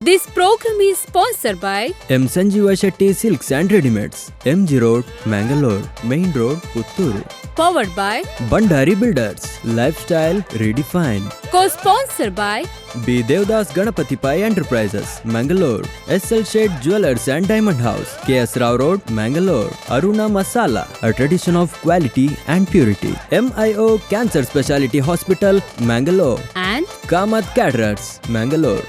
This program is sponsored by M Sanjeeva Shetty silks and readymades, MG road, Mangalore, main road, Puttur. Powered by Bhandari builders, life style redefine. Co-sponsored by B Devadas Ganapathi Pai enterprises, Mangalore, SL Shet jewellers and diamond house, KS Rao road, Mangalore, Aruna masala, a tradition of quality and purity, MIO cancer speciality hospital, Mangalore, and Kamath caterers, Mangalore.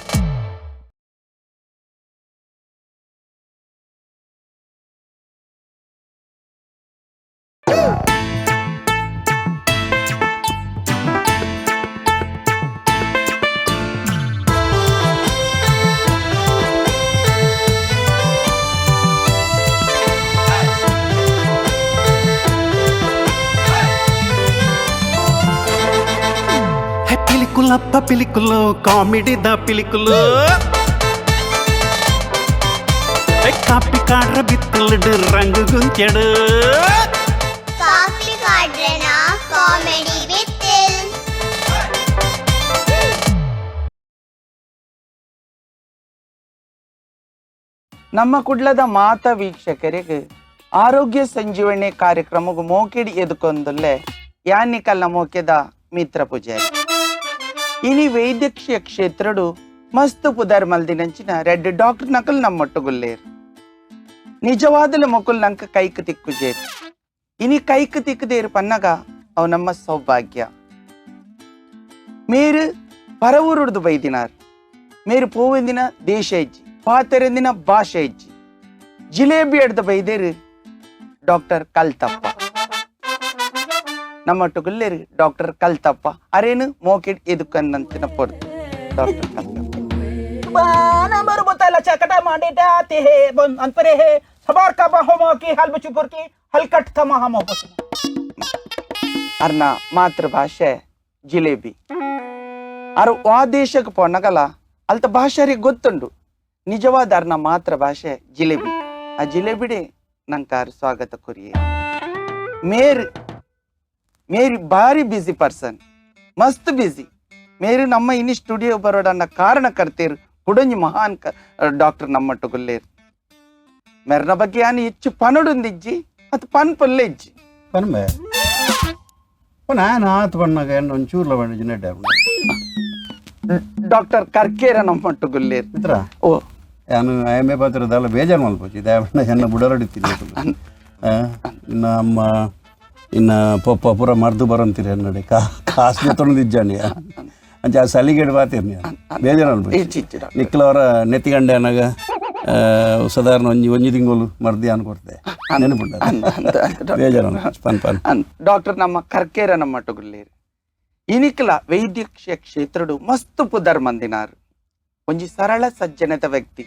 ಪಿಲಿಕುಲಪ್ಪ ಪಿಲಿಕುಲು, ಕಾಮಿಡಿದ ಪಿಲಿಕುಲು, copy ಕಾಡ್ರ ಬಿತ್ತಲಡು Rangu ಗುಂಚಡು. Coffee ಕಾಡ್ರನ comedy ಬಿತ್ತಿಲ್. ನಮ್ಮ ಕುಡ್ಲದ ಮಾತಾ ವೀಕ್ಷಕರಿಗೆ ಆರೋಗ್ಯ ಸಂಜೀವನಿ ಕಾರ್ಯಕ್ರಮಕ್ಕೆ ಮೋಕಿಡಿ ಎದುಕೊಂದುಲ್ಲೆ ಯಾನಿಕಲ್ನ ಮೋಕೆದ ಮಿತ್ರ ಪೂಜಾರಿ. ಇನಿ ವೈದ್ಯಕೀಯ ಕ್ಷೇತ್ರಡು ಮಸ್ತ್ ಪುದರ್ ಮಲ್ದಿನಂಚಿನ ರೆಡ್ ಡಾಕ್ಟರ್ ನಕಲ್ ನಮ್ಮೊಟ್ಟುಗುಲ್ಲೇರು. ನಿಜವಾದಲ ಮೊಕುಲ್ ನಂಕ ಕೈಕ್ ತಿಕ್ಕುಜೇರು. ಇನಿ ಕೈಕ್ ತಿಕ್ಕದೇರು ಪನ್ನಗ ಅವು ನಮ್ಮ ಸೌಭಾಗ್ಯ. ಮೇರು ಪರವೂರುಡ್ದು ಬೈದಿನಾರ್, ಮೇರು ಪೋವೆಂದಿನ ದೇಶ ಇಜ್ಜಿ, ಪಾತೆರೆಂದಿನ ಭಾಷೆ ಇಜ್ಜಿ, ಜಿಲೇಬಿ ಎಡ್ದ ಬೈದೇರು ಡಾಕ್ಟರ್ ಕಲ್ತಪ್ಪ. ನಮ್ಮೊಟ್ಟುಗುಲ್ಲೇರು ಡಾಕ್ಟರ್ ಕಲ್ತಪ್ಪ ಅರೇನು ಮೋಕಿಡ್ ಎದುಕನ್ನಂತಿನ ಪೊರ್ತು ಡಾಕ್ಟರ್ ಕಲ್ತಪ್ಪ. ಅರ್ನ ಮಾತೃಭಾಷೆ ಜಿಲೇಬಿ. ಅರು ಆ ದೇಶಕ್ಕೆ ಪೋನಗಲ ಅಲ್ತ ಭಾಷೆರಿಗೆ ಗೊತ್ತುಂಡು ನಿಜವಾದ ಅರ್ನ ಮಾತೃಭಾಷೆ ಜಿಲೇಬಿ. ಆ ಜಿಲೇಬಿಡೆ ನಂಕಾರು ಸ್ವಾಗತ ಕೊರಿಯೆ. ಮೇರ್ ಮೇರಿ ಭಾರಿ ಬ್ಯುಸಿ ಪರ್ಸನ್, ಮಸ್ತ್ ಬ್ಯುಸಿ. ಮೇರಿ ನಮ್ಮ ಇನಿ ಸ್ಟುಡಿಯೋ ಬರೋಡನ್ನ ಕಾರಣ ಕರ್ತೀರ್ ಕುಡಂಜಿ ಮಹಾನ್ ಡಾಕ್ಟರ್ ನಮ್ಮಟ್ಟುಗುಲ್ಲೇರು. ಮೆರ್ನ ಬಗ್ಗೆ ಯಾನು ಹೆಚ್ಚು ಪನಡುಂದಿಜ್ಜಿ ಅದು ಪನ್ ಪೊಲ್ಲೆ ಇಜ್ಜಿ. ಪನ್ಬೆ ನಾನು ಆತು ಪಣ್ಣಾಗ ಎಣ್ಣೆ ಒಂಚೂರ್ಲ ಪಂಡ ನೆಡ್ಡೆ. ಡಾಕ್ಟರ್ ಕರ್ಕೇರ ನಮ್ಮಟ್ಟುಗುಲ್ಲೇರು. ಮಿತ್ರ. ಓ. ನಾನು ಎಮ್ ಎ ಪಾತ್ರದಲ್ಲ ಬೇಜಾರು ಮಲ್ಪೊಚ್ಚಿ ಇದೆ ಎನ್ನ ಬುಡರಡಿತೀನಿ. ನಮ್ಮ ಇನ್ನು ಪಪ್ಪ ಪೂರ ಮರ್ದು ಬರಂತೀರಿ ಎನ್ನಡೆ ಕಾಸು ತೊಗೊಂಡಿದ್ದಾನೆ ಅಂಚ ಆ ಸಲಿಗೆಡ್ ಬಾತಿರ್ನಿ ಬೇಜಾರು ಮಲ್ಪೊಚ್ಚಿ. ಇಜ್ಜಿ ಇಜ್ಜಿ ಡಾಕ್ಟರ್. ನಿಕ್ಲವರ ನೆತ್ತಿಗಂಡೆ ಅನ್ನಾಗ ಸಾಧಾರಣ ಒಂಜಿ ಒಂಜಿ ತಿಂಗಳು ಮರ್ದಿ ಅನ್ಕೊಡ್ತೆ ನೆನಪುಂಡ. ಬೇಜಾರು ಪನ್ ಪನ್. ಡಾಕ್ಟರ್ ನಮ್ಮ ಕರ್ಕೇರ ನಮ್ಮಟ್ಟುಗುಲ್ಲೇರು. ಇನಿಕ್ಲ ವೈದ್ಯಕೀಯ ಕ್ಷೇತ್ರಡು ಮಸ್ತ್ ಪುದರ್ ಮಂದಿನಾರು. ಒಂಜಿ ಸರಳ ಸಜ್ಜನದ ವ್ಯಕ್ತಿ.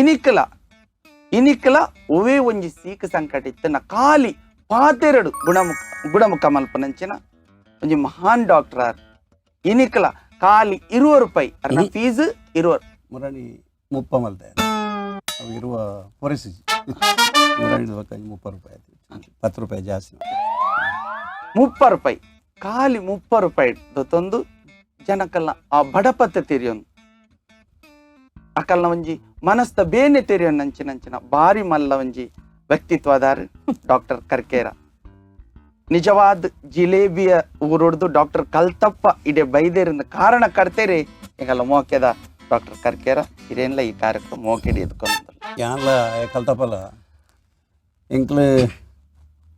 ಇನಿಕ್ಲ ಇನಿಕ್ಲ ಒವೇ ಒಂಜಿ ಸೀಕ ಸಂಕಟ ಇತ್ತನ ಖಾಲಿ ಪಾತೆರಡು ಗುಣಮುಖ ಗುಣಮುಖ ಮಲ್ಪನಂಚಿನ ಒಂಜಿ ಮಹಾನ್ ಡಾಕ್ಟರ್ ಆರ್. ಇನಿಕ್ಲ ಖಾಲಿ 20 ರೂಪಾಯಿ ಅರ್ನ ಫೀಸ್ 20. ಮುರಣಿ ಮುಪ್ಪ ಮಲ್ತೆ ಅವು ಇರುವ ಪರಿಸ್ಥಿತಿ ಮುರಣಿ 30 ರೂಪಾಯಿ ಆಯ್ತು, 10 ರೂಪಾಯಿ ಜಾಸ್ತಿ. 30 ರೂಪಾಯಿ ಖಾಲಿ 30 ರೂಪಾಯಿ ತಂದು ಜನಕಲ್ಲ ಆ ಬಡಪತ್ತೆ ತೆರಿಯೊಂದು ಅಕಲ್ನ ಒಂಜಿ ಮನಸ್ತ ಬೇನೆ ತೆರಿಯೊಂದು ನಂಚಿನ ಬಾರಿ ಮಲ್ಲ ಒಂಜಿ ವ್ಯಕ್ತಿತ್ವದಾರ ಡಾಕ್ಟರ್ ಕರ್ಕೇರ. ನಿಜವಾದ ಜಿಲೇಬಿಯ ಊರೊಡ್ದು ಡಾಕ್ಟರ್ ಕಲ್ತಪ್ಪ ಇಡೆ ಬೈದೇರಿಂದ ಕಾರಣ ಕರ್ತೇರಿ ಈಗಲ್ಲ ಮೋಕೆದ ಡಾಕ್ಟರ್ ಕರ್ಕೇರ ಇದೇನ್ಲ ಈ ಕಾರ್ಯಕ್ರಮ ಮೋಕೆಡಿ ಎದ್ಕೊಂಡು. ಯಾನ್ಲ ಕಲ್ತಪ್ಪಲ್ಲ ಎಂಕ್ಲು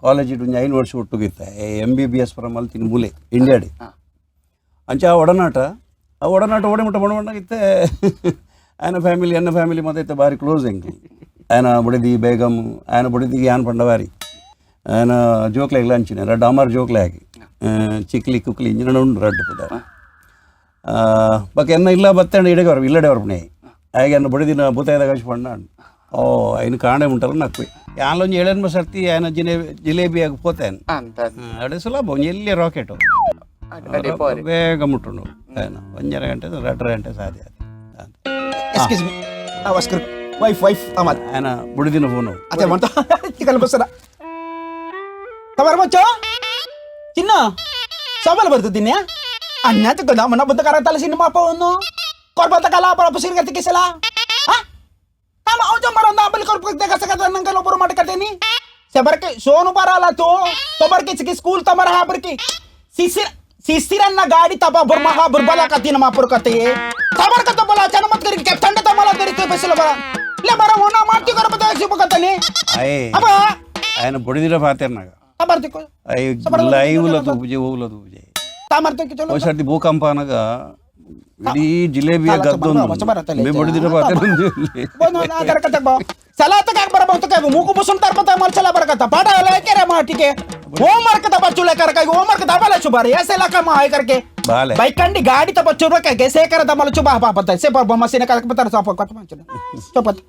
ಕಾಲೇಜ್ ಒಂಜಿ 5 ವರ್ಷ ಒಟ್ಟುಗಿತ್ತ M B B S ಪರ ಮಲ್ತಿನ ಮೂಲೆ ಇಂಡಿಯಾಡಿ. ಅಂಚ ಆ ಒಡನಾಟ ಆ ಒಡನಾಟ ಓಡಿ ಮುಟ್ಟ ಬಣ್ಣ ಇತ್ತೆ. ఆయన ಫ್ಯಾಮಿಲಿ ಎನ್ನ ಫ್ಯಾಮಿಲಿ ಮತ್ತೆ ಭಾರಿ ಕ್ಲೋಸ್ ಎಂಕ್ಲು. ఆయన ಬುಡಿದಿ ಬೇಗಮ್ ఆయన ಬುಡಿದಿ ಯಾನ್ ಪಂಡವಾರಿ ఆయన ಜೋಕ್ಲೆ ಅಂಚಿನ ರಡ್ಡು ಅಮರ್ ಜೋಕ್ಲೆ ಹಾಕಿ ಚಿಕ್ಲಿ ಕುಕ್ಲಿ ಇಂಜಿನ ಉಂಡು ರಡ್ಡು ಪುದ ಬೊಕ ಎನ್ನ ಇಲ್ಲ ಬತ್ತಂಡ ಇಡಗೆ ವರ ಇಲ್ಲಡೆ ವರಪಣೆ ಹಾಗೆ ಎನ್ನ ಬುಡಿದಿನ ಬೂತಾಯದ ಕಾಶ್ ಪಂಡ ಓ ಐನು ಕಾಣೆ ಉಂಟಲ್ಲ ನಕ್ಕು ಯಾನ್ಲೊಂಜಿ ಏಳೆನ್ಮ ಸರ್ತಿ ఆయన ಜಿಲೇಬಿ ಆಗಿ ಪೋತೇನೆ. ಅಂತ ಅಡೆ ಸುಲಭ ಒಂಜಿ ಎಲ್ಲಿ ರಾಕೆಟ್ ಅಡೆ ಪೋರೆ. ಬೇಗ ಮುಟ್ಟುಂಡು ఆయన ಒಂಜರ ಗಂಟೆ 2.5 ಗಂಟೆ ಸಾಧ್ಯ. Excuse me. Awas wife wife amat. ఆయన ಬುಡಿದಿನ phone. Ate manto. Tikal basara. Kabar mo cho? Cina. Sama la bertu tinya. Anya te kena mana bentuk karata cinema apa ono. Korbata kala para pusir kati kisela. Ha? Tama ojo maronda abel korp deka sakata nang kalo boro mate kateni. Sebarke sonu parala to tobarke chiki school tamar ha barki. Sisir sisiranna gaadi tapa burmaha burbala katina mapur kate. Tabar kata bola chana mat kari captain ta mala kari te pesela bara. Le bara ona marti kor pata sibu katani. Aye. Aba ayana bodidira paternaga. Tabar tiko. Aye live la tupuje ovla tupuje. Tamar tiki cholo. Osarti ಭೂಕಂಪ ಅನಗ ಇಡೀ ಜಿಲೇಬಿಯ ಗದ್ದೊಂದು ಬಡಿದಿರ ಬೈಕಂಡಿ ಗಾಡಿ ತಪ್ಪ ಚುರ್ಬೇಕೆ ಸೇಕರ ತಮ್ಮಲ ಚುಬಾ ಪಾಪತ್ತ ಸೇ ಬೊಮ್ಮ ಸೇನೆ ಕರಕ ಬತ್ತಾರ ಸಾಪ ಕೊಟ್ಟ ಮಂಚನ ಚೊಪತ್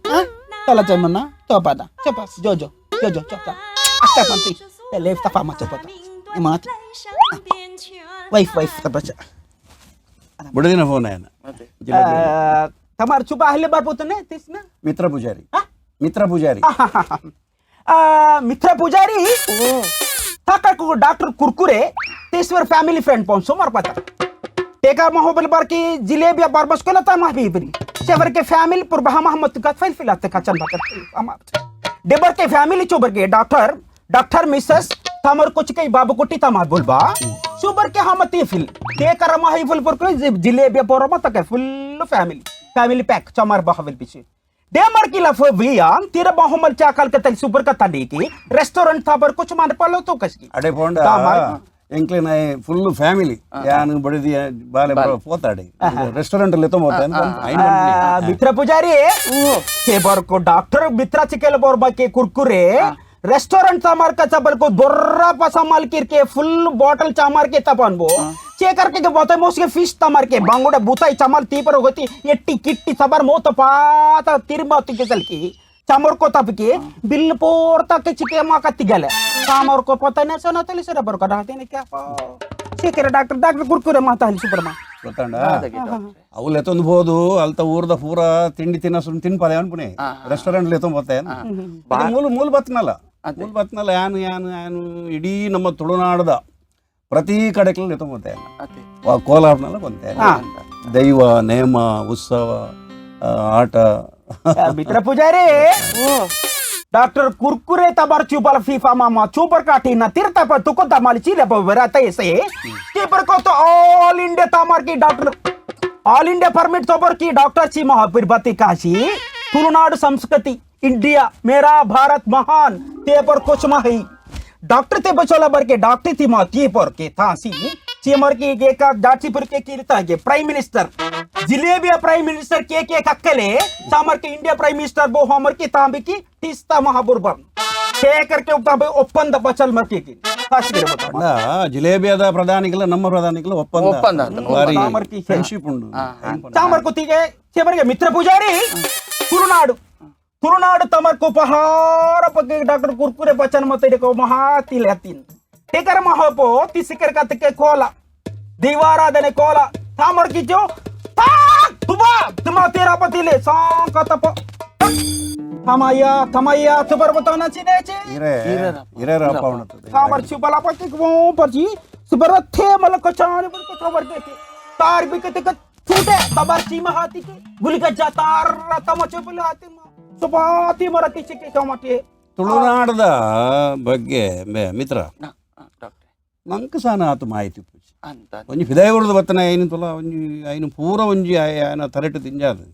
ತಲ ಚಮ್ಮನ್ನ ಚೋಪದ ಚೊಪ Joe Joe Joe Joe ಚೊಪ ಅಷ್ಟ ಪಂತಿ leaf ತಪ್ಪ ಮ ಚೊಪತ ಮಾತು ವೈಫ್ ವೈಫ್ ತಪ್ಪ ಬಡದಿನ ಫೋನ್ ಆಯನ ತಮಾರ್ ಚುಬಾ ಹಲ್ಲಿ ಬರ್ಬೋತನೆ ತಿಸ್ನ ಮಿತ್ರ ಪೂಜಾರಿ ಮಿತ್ರ ಪೂಜಾರಿ ಮಿತ್ರ ಪೂಜಾರಿ ತಾಕಕು ಡಾಕ್ಟರ್ ಕುರ್ಕುರೆ तेश्वर फैमिली फ्रेंड पहुंचो मार पता टेका महोबल बार की जिलेबिया बारबस को लता महबीबरी सेवर के फैमिली पुर बहा मोहम्मद का फैल फिलाते का चल बात डेबर के फैमिली चोबर के doctor doctor Mrs तमर कुछ के बाबू कुटी तमा बोलबा सुबर के हम ती फिल ते करमा ही फुल पर को जिलेबिया पोरमा तक full family family pack चमार बहवल पीछे डेमर की लफ विया तेरा बहुमल चाकल के तल सुबर का तंडी की रेस्टोरेंट था पर कुछ मान पालो तो कसकी ಅಡೆ ಪೋಂಡ ಎಂಕ್ಲೇನ ಫುಲ್ ಫ್ಯಾಮಿಲಿ ಯಾನು ಬಡಿದಿ ಬಾಲೆ ಪೋತಾಡೆ ರೆಸ್ಟೋರೆಂಟ್ ಅಲ್ಲಿ ತೊಂಬೋತೆ ಮಿತ್ರ ಪೂಜಾರಿ के को डॉक्टर मित्रा चिकेल बोरबा के कुरकुरे रेस्टोरेंट सामार का चबल को दोर्रा पसामाल के फुल बॉटल चामार के तपन वो चेकर के बोते मोस के फिश तमार के बांगोड़े बूताई चमाल ती पर होती एट्टी किट्टी सबर मोत पाता तिरमाती के चल की चामर को तप के बिल पोरता के चिके मा का तिगले चामर को पता नहीं सोना तली सर बर का डालते ने क्या चेकर डॉक्टर डॉक्टर कुरकुरे माता हल सुपर मा ಗೊತ್ತಾಂಡ ಅವು ಲೆತ್ತೊಂದು ಅಲ್ತ ಊರ್ದ ಪೂರ ತಿಂಡಿ ತಿನ್ನಸು ತಿನ್ಪದೆ ಅನ್ಪುಣೆ ರೆಸ್ಟೋರೆಂಟ್ ಲೆತ್ತೊಂಬತ್ತೆ ಮೂಲ ಮೂಲ ಬತ್ನಲ್ಲ ಮೂಲ ಬತ್ನಲ್ಲ ಯಾನು ಯಾನು ಯಾನು ಇಡೀ ನಮ್ಮ ತುಳುನಾಡದ ಪ್ರತಿ ಕಡೆಕ್ಲ ಲೆತ್ತೊಂಬತ್ತೆ ಕೋಲಾರನೆಲ್ಲ ಬಂತೆ ದೈವ ನೇಮ ಉತ್ಸವ ಆಟ ಮಿತ್ರ ಪೂಜಾರಿ ಡಾಕ್ಟರ್ ಕುರ್ಕುರೆ ತಬಾರ್ ಚೂಪಲ್ ಫೀಫಾ ಮಾಮಾ ಚೂಪರ್ ಕಾಟಿ ना तिरता पर तुको तमाली चीले पर वराता ऐसे के पर को तो ऑल इंडिया तमार की doctor all India permit तोबर की डॉक्टर ची महापिरबती काशी तुलुनाडु संस्कृति इंडिया मेरा भारत महान ते पर कुछ माही डॉक्टर ते बचोला बर के डॉक्टर थी मा ते पर के थासी चीमर की के का जाची पर के कीर्ता के प्राइम मिनिस्टर जिलेबिया प्राइम मिनिस्टर के के कक्कले चामर के India prime minister बो हमर के तांबे की तीस्ता महाबुर्बन के करके तांबे ಒಪ್ಪಂದ ಬಚಲ್ ಮರ್ಕೆ की ಜಿಲೇಬಿಯಾದ ಪ್ರಧಾನಿಗಳ ನಮ್ಮ ಪ್ರಧಾನಿಗಳ ಒಪ್ಪಂದ ಒಪ್ಪಂದ ಫ್ರೆಂಡ್ಶಿಪ್ ಉಂಟು ಚಾಮರ್ ಕುತ್ತಿಗೆ ಚೇಮರಿಗೆ ಮಿತ್ರ ಪೂಜಾರಿ ತುಳುನಾಡು ತುಳುನಾಡು ತಮರ್ ಉಪಹಾರ ಬಗ್ಗೆ ಡಾಕ್ಟರ್ ಕುರ್ಕುರೆ ಬಚನ್ ಮತ್ತೆ ಮಹಾ ತಿಲ್ ಹತ್ತಿನ್ ಟೇಕರ ಮಹಾಪೋ ತಿಸಿಕರ್ ಕತ್ತಕ್ಕೆ ಕೋಲ ದೈವಾರಾಧನೆ ಕೋಲ ತಾಮರ್ ಕಿಚ್ಚು ತುಬಾ ತುಮಾ ತೇರಾ ಪತಿಲೆ ಸಾಂಕತಪ ತಮಯ್ಯ ತಮಯ್ಯ ತುಬರ್ ಬತವನ ಚಿನೇಚಿ ಇರೆ ಇರೆ ರಪ್ಪ ಉಂಟು ತಾಮರ್ ಚುಬಲ ಪತಿ ಓ ಪರ್ಜಿ ಸುಬರ ಥೇ ಮಲ ಕಚಾನೆ ಬರ್ ಕಚವರ್ के तार भी कते क छूटे तबार चीमा हाथी के गुलगज्जा तार तम चुबल हाथी ಸುಪಾತಿ ಮರತಿ ಚಿಕ್ಕೆ ಚಮಟಿ ತುಳುನಾಡದ ಬಗ್ಗೆ ಮಿತ್ರ ನಂಗೆ ಸಾನ ಆತು ಮಾಹಿತಿ ಒಂಜಿ ಫಿದಾಯಗುರ್ದು ಬತ್ತನ ಐನು ತುಲ ಒಂಜಿ ಐನು ಪೂರ ಒಂಜಿ ಆಯನ ತರೆಟು ತಿಂಜಾದು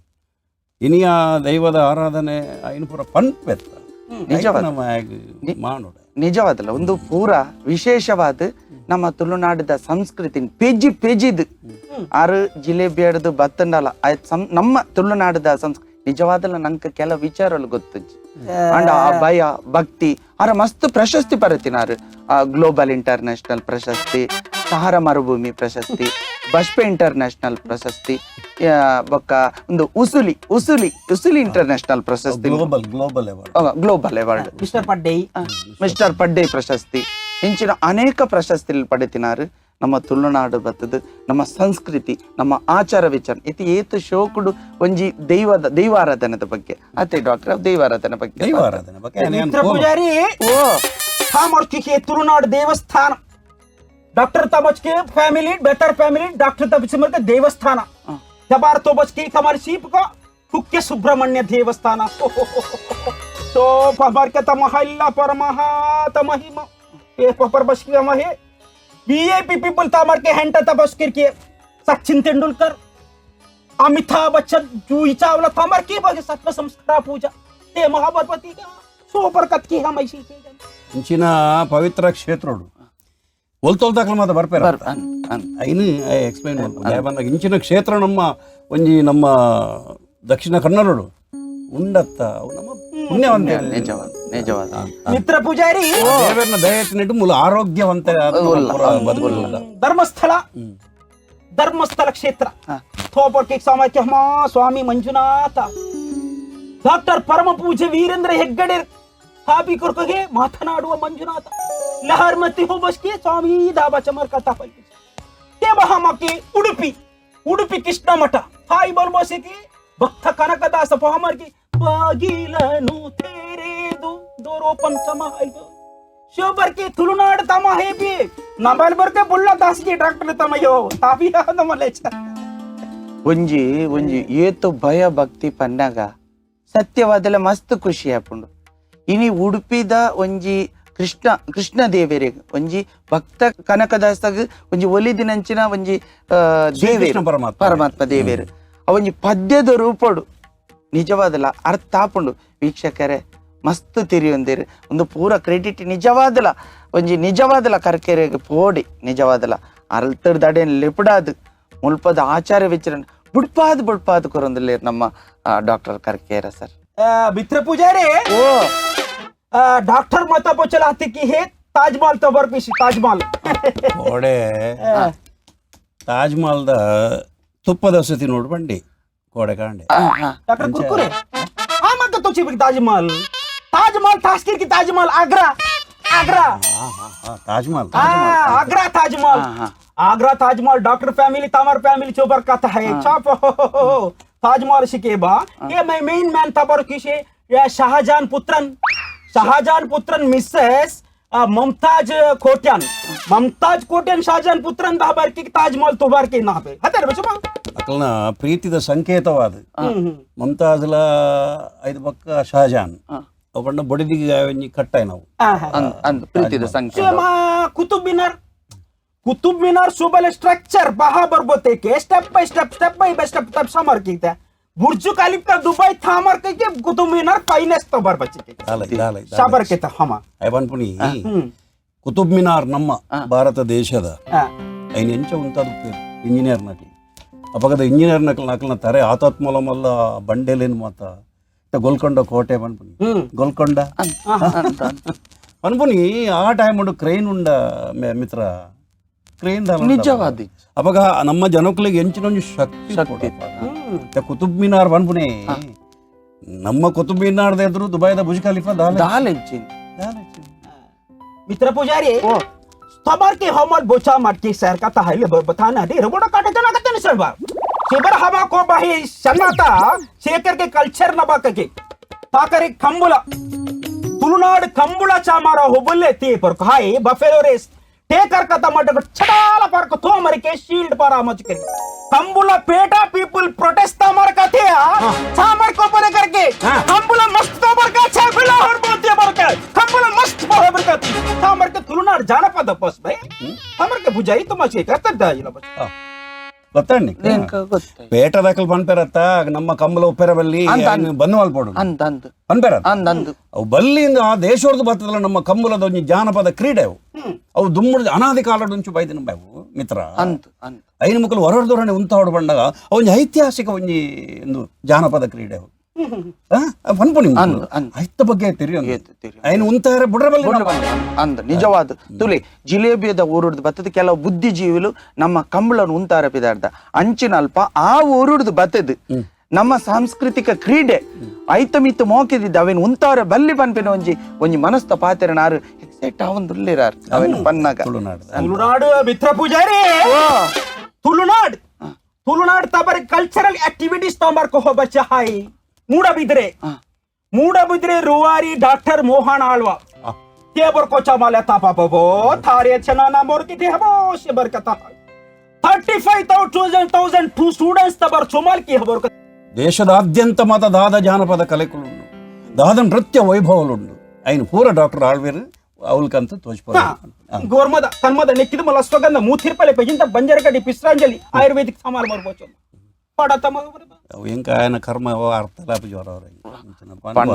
ಇನಿಯ ದೈವದ ಆರಾಧನೆ ಐನು ಪೂರ ಪನ್ಪೆತ್ತ ನಿಜವಾದ ಮಾಡೋಡ ನಿಜವಾದಲ್ಲ ಒಂದು ಪೂರ ವಿಶೇಷವಾದ ನಮ್ಮ ತುಳುನಾಡದ ಸಂಸ್ಕೃತಿ ಪೆಜಿ ಪೆಜಿದು ಆರು ಜಿಲೇಬಿ ಬತ್ತಂಡಲ್ಲ ನಮ್ಮ ತುಳುನಾಡದ ಸಂಸ್ಕೃತಿ ನಿಜವಾದಲ್ಲ ನಂಗೆ ಕೆಲ ವಿಚಾರಗಳು ಗೊತ್ತುಂಜಿ ಅಂಡ ಆ ಭಯ ಭಕ್ತಿ ಆರ ಮಸ್ತ್ ಪ್ರಶಸ್ತಿ ಪರತಿನಾರು ಗ್ಲೋಬಲ್ ಇಂಟರ್ನ್ಯಾಷನಲ್ ಪ್ರಶಸ್ತಿ, ಸಹಾರ ಮರುಭೂಮಿ ಪ್ರಶಸ್ತಿ, ಬಷ್ಪೆ ಇಂಟರ್ನ್ಯಾಷನಲ್ ಪ್ರಶಸ್ತಿ, ಬೊಕ್ಕ ಒಂದು ಉಸುಲಿ ಉಸುಲಿ ಉಸುಲಿ ಇಂಟರ್ನ್ಯಾಷನಲ್ ಪ್ರಶಸ್ತಿ, global global award, global award, mister Paddai, mister Paddai ಪ್ರಶಸ್ತಿ, ಇಂಚಿನ ಅನೇಕ ಪ್ರಶಸ್ತಿ ಪಡೆತಿನಾರು. ನಮ್ಮ ತುಳುನಾಡು ಬತ್ತದು ನಮ್ಮ ಸಂಸ್ಕೃತಿ ನಮ್ಮ ಆಚಾರ ವಿಚಾರ ಇತಿ ಏತು ಶೋಕುಡು ಒಂಜಿ ದೈವದ ದೈವಾರಾಧನೆದ ಬಗ್ಗೆ ಅತ್ತೆ ಡಾಕ್ಟರ್ ದೈವಾರಾಧನೆ ಬಗ್ಗೆ ದೈವಾರಾಧನೆ ಬಗ್ಗೆ ಮಿತ್ರ ಪೂಜಾರಿ ಓ ತಾಮರ್ಚಿಗೆ ತುಳುನಾಡು ದೇವಸ್ಥಾನ ಡಾಕ್ಟರ್ ತಮಚ್ಗೆ family better family doctor ತಮಚ್ಗೆ ದೇವಸ್ಥಾನ ತಬಾರ್ ತೋಬಸ್ಕಿ ಕಮರ್ ಶೀಪ್ಕೋ ಕುಕ್ಕೆ ಸುಬ್ರಹ್ಮಣ್ಯ ದೇವಸ್ಥಾನ ತೋ ಪಬರ್ಕ ತಮಹ ಇಲ್ಲ ಪರಮಹ ತಮಹಿಮ ए पपर बस की महे वीआईपी पीपल तामर के हैंटा तबस के सचिन तेंदुलकर अमिताभ बच्चन जूही चावला तामर के बगे सत्व संस्कार पूजा ते महाबरपति का सो बरकत की हम ऐसी ಇಂಚಿನ ಪವಿತ್ರ ಕ್ಷೇತ್ರಡು ಒಲ್ತೊಲ್ ದಾಖಲೆ ಮಾತ ಬರ್ಪೇರ ಐನು ಎಕ್ಸ್ಪ್ಲೈನ್ ಬಂದಾಗ ಇಂಚಿನ ಕ್ಷೇತ್ರ ನಮ್ಮ ಒಂಜಿ ನಮ್ಮ ದಕ್ಷಿಣ ಕನ್ನಡಡು ಉಂಡತ್ತ ಅವು ನಮ್ಮ ಪುಣ್ಯವಂತ ನಿಜವಾದ ನಿಜವಾದ ಮಿತ್ರ ಪೂಜಾರಿ ದೇವರನ್ನ ದಯೆಟ್ಟಿನಿಟ್ಟು ಮೂಲ ಆರೋಗ್ಯವಂತ ಬದುಕುಲ್ಲ. ಧರ್ಮಸ್ಥಳ ಧರ್ಮಸ್ಥಳ ಕ್ಷೇತ್ರ ಥೋಪರ್ಕೆ ಸಾಮಾಕ್ಯ ಸ್ವಾಮಿ ಮಂಜುನಾಥ ಡಾಕ್ಟರ್ ಪರಮ ಪೂಜ್ಯ ವೀರೇಂದ್ರ ಹೆಗ್ಗಡೆ ಕಾಪಿ ಕೊರ್ಕೊಗೆ ಮಾತನಾಡುವ ಮಂಜುನಾಥ ಲಹರ್ ಮತಿ ಹೋಬಸ್ಕೆ ಸ್ವಾಮಿ ದಾಬಾ ಚಮರ್ ಕಥಾ ते ಬಹಾಮಕ್ಕೆ ಉಡುಪಿ ಉಡುಪಿ ಕೃಷ್ಣ ಮಠ ತಾಯಿ ಬಲ್ಬೋಸಿಗೆ ಭಕ್ತ ಕನಕದಾಸ ಪಹಮರ್ಗೆ ಬಾಗಿಲನು ತೆರೆದು ದೋರೋ ಪಂಚಮ ಐದು ಶಿವಬರ್ಕೆ ತುಳುನಾಡು ತಮ ಹೇಬಿ ನಮ್ಮಲ್ಲಿ ಬರ್ಕೆ ಬುಳ್ಳ ದಾಸಿಗೆ ಡಾಕ್ಟರ್ ತಮಯ್ಯೋ ತಾವಿ ನಮ್ಮಲ್ಲೇ ಒಂಜಿ ಒಂಜಿ ಏತು ಭಯ ಭಕ್ತಿ ಪನ್ನಾಗ ಸತ್ಯವಾದಲ ಮಸ್ತ್ ಖುಷಿ ಆಪುಂಡು. ಇನಿ ಉಡುಪಿದ ಒಂಜಿ ಕೃಷ್ಣ ಕೃಷ್ಣ ದೇವರಿಗೆ ಒಂಜಿ ಭಕ್ತ ಕನಕದಾಸಗ್ ಒಂಜಿ ಒಲಿದಿನಂಚಿನ ಒಂಜಿ ದೇವೇರು ಪರಮಾತ್ಮ. ಪರಮಾತ್ಮ ದೇವೇರು ಆ ಒಂಜಿ ಪದ್ಯದ ರೂಪಡು ನಿಜವಾದಲ ಅರ್ಥ ಆಪುಂಡು. ವೀಕ್ಷಕರೇ ಮಸ್ತ್ ತಿರಿಯೊಂದಿರು ಒಂದು ಪೂರ ಕ್ರೆಡಿಟ್ ನಿಜವಾದಲ ಒಂಜಿ ನಿಜವಾದಲ ಕರ್ಕೆರೆಗ್ ಪೋಡಿ ನಿಜವಾದಲ ಅಲ್ತರ್ ದಡೇನ್ ಲಿಪಡಾದು ಮುಲ್ಪದ ಆಚಾರ ವಿಚಾರ ಬುಡ್ಪಾದ್ ಬುಡ್ಪಾದ್ ಕೊರೊಂದುಲ್ಲೇರ್ ನಮ್ಮ ಡಾಕ್ಟರ್ ಕರ್ಕೇರ ಸರ್. ಮಿತ್ರ ಪೂಜಾರಿ ಓ ಡಾಕ್ಟರ್ ಮತ ಪೋಚಲ ಹತ್ತಿಕ್ಕಿ ಹೇ ತಾಜ್ಮಹಲ್ ತೋಬರ್ ಪಿಸಿ ತಾಜ್ಮಹಲ್ ಕೋಡೆ ತಾಜ್ಮಹಲ್ದ ತುಪ್ಪದ ವಸತಿ ನೋಡು ಬಂಡಿ ಕೋಡೆ ಕಾಂಡೆ ಡಾಕ್ಟರ್ ಕುರ್ಕುರೆ ಆ ಮತ್ತೆ ತೋಚಿ ತಾಜ್ಮಹಲ್ ತಾಜ್ಮಹಲ್ ತಾಸ್ಕಿರ್ ಕಿ ತಾಜ್ಮಹಲ್ ಆಗ್ರಾ ಆಗ್ರಾ ತಾಜ್ಮಹಲ್ ಆಗ್ರಾ ತಾಜ್ಮಹಲ್ ಆಗ್ರಾ ತಾಜ್ಮಹಲ್ ಡಾಕ್ಟರ್ ಫ್ಯಾಮಿಲಿ ತಮರ್ ಫ್ಯಾಮಿಲಿ ಚೋಬರ್ ಕಥಾ ಹೈ ಚಾಪ ತಾಜ್ಮಹಲ್ ಶಿಕೆ ಬಾ A my main man ತಬರ್ ಕಿಶೆ ಶಹಜಾನ್ ಪುತ್ರನ್ ಶಹಜಾನ್ ಪುತ್ರನ್ ಮಿಸ್ಸೆಸ್ मुमताज कोट्यान मुमताज कोट्यान शाहजहान पुत्रन दाबर की ताजमहल तोबर के ना पे हतर बचमा ಅಕಲ್ನ ಪ್ರೀತಿದ ಸಂಕೇತವಾದ ಮಮತಾಜ್ಲ ಐದು ಪಕ್ಕ ಶಹಜಾನ್ ಅವು ಬಡಿದಿಗೆ ಕಟ್ಟಾಯ್ ನಾವು ಅಂದ್ ಪ್ರೀತಿದ ಸಂಕೇತ. ಕುತುಬ್ ಮಿನಾರ್ ಕುತುಬ್ ಮಿನಾರ್ ಸುಬಲ ಸ್ಟ್ರಕ್ಚರ್ ಬಹಾ ಬರ್ಬೋತೆ K step by step step by step step ಸಮರ್ ಕಿತೆ बुर्ज खलीफा दुबई थामर के कुतुब मीनार फाइनेस्ट तो बर बच्चे के ದಾಲೈ ದಾಲೈ शाबर के था हमा ಐವನ್ ಪುಣಿ ಕುತುಬ್ ಮಿನಾರ್ ನಮ್ಮ ಭಾರತ ದೇಶದ ಐನ ಎಂಚ ಉಂತಾದ ಇಂಜಿನಿಯರ್ ನಕಲಿ ಅಪಗದ ಇಂಜಿನಿಯರ್ ನಕಲ್ ನಕಲ್ನ ತಾರೆ ಆತಾತ್ಮಲ ಮಲ್ಲ ಬಂಡೆಲೇನು ಮಾತ ಗೋಲ್ಕೊಂಡ ಕೋಟೆ ಪನ್ಪುನಿ ಗೋಲ್ಕೊಂಡ ಪನ್ಪುನಿ ಆ ಟೈಮ್ ಉಂಡು ಕ್ರೈನ್ ಉಂಡ ಮಿತ್ರ ಕ್ರೇನ್ ನಿಜವಾದ ಅವಾಗ ನಮ್ಮ ಜನಕ್ಕಲಿಗೆ ಎಂಚಿನ ಒಂಜಿ ಶಕ್ತಿ ಶಕ್ತಿ. ಕುತುಬ್ ಮಿನಾರ್ ಪನ್ಪುನಿ ನಮ್ಮ ಕುತುಬ್ ಮಿನಾರ್ದ ಎದುರು ದುಬೈದ ಬುಜ್ ಖಲೀಫಾ ದಾಲೆ ದಾಲೆಂಚಿನ್ मित्र पुजारी तमार के हमर बोचा मटकी सर का तहले बताना दे रोबोट काटे जना कते ने सर बा शिबर हवा को बाही शन्नाता शेकर के कल्चर न बाक के ताकरे कंबुला तुलुनाड कंबुला चामारा होबुले ते पर हाय buffalo race taker कता मट छडाला पर को तो मर के शील्ड पर आमच करे कंबुला पेटा पीपल प्रोटेस्ट तमार कथे आ चामर को पर करके कंबुला मस्त तो पर का छे बिला और बोलते पर का कंबुला मस्त पर पर का तामर के तुलुनाड ಜಾನಪದ ಬಸ್ ಬೈ ತಮರ್ ಕೆ ಪೂಜಾರಿ ತುಮ ಚೇ ಕರ್ತದ ಇಲ್ಲ ಬಸ್ ಗೊತ್ತಣ್ಣಿ ಗೊತ್ತಾಯ್ತು ಪೇಟ ದಾಖಲು ಪನ್ಪೆರತ್ತ ನಮ್ಮ ಕಂಬಲ ಉಪ್ಪೆರ ಬಲ್ಲಿ ಬಂದು ಮಲ್ಪೋಡು ಅಂದ್ ಅಂದ್ ಪನ್ಪೆರ ಅಂದ್ ಅಂದ್ ಅವು ಬಲ್ಲಿಂದ ಆ ದೇಶೋರ್ದು ಬರ್ತದಲ್ಲ ನಮ್ಮ ಕಂಬಲದ ಒಂಜಿ ಜಾನಪದ ಕ್ರೀಡೆ ಅವು ಅವು ದುಮ್ಮುಡ್ದು ಅನಾದಿ ಕಾಲದ ಬೈದಿನ ಅವು ಮಿತ್ರ ಅಂದ್ ಅಂದ್ ಐನು ಮಕ್ಕಳು ಹೊರಡ್ದೊರನೆ ಉಂತಾವಡು ಬಂಡಾಗ ಒಂಜಿ ಐತಿಹಾಸಿಕ ಒಂಜಿ ಒಂದು ಜಾನಪದ ಕ್ರೀಡೆ ಅವು ಪನ್ಪುನಿ ಅಂದ್ ಅಂದ್. ಐತ ಬಗ್ಗೆ ತಿರಿಯೊಂದು ಏತ್ ತಿರಿಯೊಂದು. ಐನು ಉಂತಾರೆ ಬುಡ್ರ ಬಲ್ಲಿ ಅಂದ ನಿಜವಾದ ತುಲೆ ಜಿಲೇಬಿಯದ ಊರುಡ್ದು ಬತ್ತದ ಕೆಲವು ಬುದ್ಧಿಜೀವಿಲು ನಮ್ಮ ಕಂಬಳನ್ನು ಉಂತಾರ ಪಿದಾರ್ದ ಅಂಚಿನ ಅಲ್ಪ ಆ ಊರುಡ್ದು ಬತ್ತದ ನಮ್ಮ ಸಾಂಸ್ಕೃತಿಕ ಕ್ರೀಡೆ ಐತ ಮಿತ್ತು ಮೋಕಿದಿದ್ದ ಅವೇನು ಉಂತಾರ ಬಲ್ಲಿ ಪನ್ಪಿನ ಒಂಜಿ ಒಂಜಿ ಮನಸ್ತ ಪಾತೆರನಾರು ಎಕ್ಸೈಟ್ ಅವನ್ ಅವೇನು ಪನ್ನಾಗ ತುಳುನಾಡು ತುಳುನಾಡು ಮಿತ್ರ ಪೂಜಾರಿ ತುಳುನಾಡ್ ತುಳುನಾಡ್ ತಬರ್ ಕಲ್ಚರಲ್ ಆಕ್ಟಿವಿಟೀಸ್ ತಮರ್ ಕೋ ಬಚ್ಚ ಹಾಯ್ ಮೂಡಬಿದ್ರೆ ಮೂಡಬಿದ್ರೆ ರೂವಾರಿ ಡಾಕ್ಟರ್ ಮೋಹನ್ ಆಳ್ವ ತೇಬರ್ ಕೋಚ ಮಾಲೆ ತಾಪ ಬೋ ಥಾರೆ ಚನಾನ ಮೋರ್ ಕಿತೆ ಹಬೋ ಶಿಬರ್ ಕಥಾ 35,000 two students ತಬರ್ ಚೊಮಾಲ್ ಕಿ ಹಬರ್. ದೇಶದಾದ್ಯಂತ ಮತ ದಾದ ಜಾನಪದ ಕಲೆಕುಲುಂಡು, ದಾದ ನೃತ್ಯ ವೈಭವಲುಂಡು. ఆయన ಪೂರ ಡಾಕ್ಟರ್ ಆಳ್ವೇರು ಅವಲ್ಕಂತ ತೋಚ್ಪೋದು. ಗೋರ್ಮದ ತನ್ಮದ ನೆಕ್ಕಿದ ಮಲ ಅಶ್ವಗಂಧ ಮೂತಿರ್ಪಲೆ ಪೆಜಿಂತ ಬಂಜರಗಡ್ಡಿ ಪಿಸ್ರಾಂಜಲಿ ಆಯುರ್ವೇದಿಕ್ ಸಮಾಲ್ ಮರ್ಬೋಚು ಪಡ ತಮ್ಮ. ಎಂಕ ఆయన ಕರ್ಮ ಅರ್ಥ ಲಾಪ ಜ್ವರ ಪಂಡ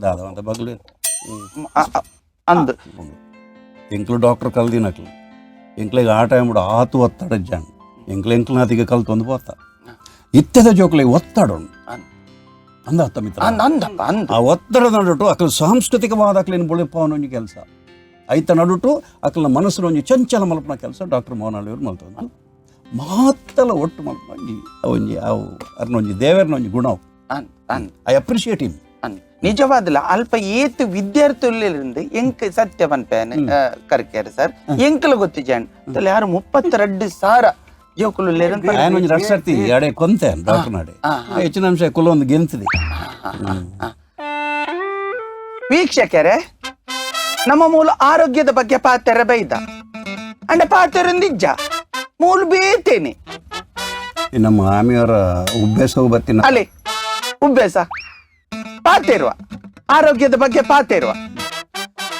ದಾದ ಬಗ್ಲು. ಅಂದ್ ಎಂಕ್ಲು ಡಾಕ್ಟರ್ ಕಲ್ದಿನಕ್ಲು ಎಂಕ್ಲಿಗೆ ಆ ಟೈಮ್ ಆತು ಒತ್ತಡ ಜಾನ್ ಎಂಕ್ಲು ಎಂಕ್ಲು ನಾತಿಗೆ ಕಲ್ತೊಂದು ಪೋತ ಇತ್ತೆದ ಜೋಕ್ಲಿಗೆ ಒತ್ತಡ ಉಂಡು ಅಂದ ಅತ್ತ ಮಿತ್ರ. ಅಂದ್ ಅಂದಪ್ಪ ಅಂದ್. ಆ ಒತ್ತಡದ ನಡುಟು ಅಕಲು ಸಾಂಸ್ಕೃತಿಕವಾದ ಅಕ್ಲಿನ ಬುಳಿಪವನ ಒಂಜಿ ಕೆಲಸ ಐತ ನಡುಟು ಅಕಲ್ನ ಮನಸ್ಸಿನ ಒಂಜಿ ಚಂಚಲ ಮಲ್ಪನ ಕೆಲಸ ಡಾಕ್ಟರ್ ಮೋಹನ್ ಆಳ್ವರು ಮಲ್ತೊಂದು ಮಾತಲ ಒಟ್ಟು ಮಲ್ಪನ ಒಂಜಿ ಒಂಜಿ ಅವು ಅರ್ನ ಒಂಜಿ ದೇವರ್ನ ಒಂಜಿ ಗುಣ. ಅಂದ್ ಅಂದ್. I appreciate him. ಅಂದ್ ನಿಜವಾದಲ ಅಲ್ಪ ಏತ್ ವಿದ್ಯಾರ್ಥಿಗಳಿಂದ ಎಂಕ್ ಸತ್ಯ ಪನ್ಪೇನೆ ಕರ್ಕೇರಿ ಸರ್ ಎಂಕಲ ಗೊತ್ತು ಜಾನ್ ಯಾರು 32,000 ಜೋಕುಲು ఆయన ಒಂಜಿ ರಡ್ಸರ್ತಿ ಎಡೆ ಕೊಂತೆ ಡಾಕ್ಟರ್ ನಾಡೆ ಹೆಚ್ಚಿನ ಅಂಶ ಕುಲ ಒಂದು ಗೆಂತಿದೆ. ವೀಕ್ಷಕರೇ, ನಮ್ಮ ಮೂಲ ಆರೋಗ್ಯದ ಬಗ್ಗೆ ಪಾತೆರ ಬೈದ ಅಂಡ ಪಾತೆರೊಂದಿಜ್ಜ ಮೂಲ ಬೇತೇನೆ. ಈ ನಮ್ಮ ಆಮಿಯವರ ಉಬ್ಬೇಸವು ಬತ್ತಿನ. ಅಲೆ ಉಬ್ಬೇಸ ಪಾತೆರುವ ಆರೋಗ್ಯದ ಬಗ್ಗೆ ಪಾತೆರುವ.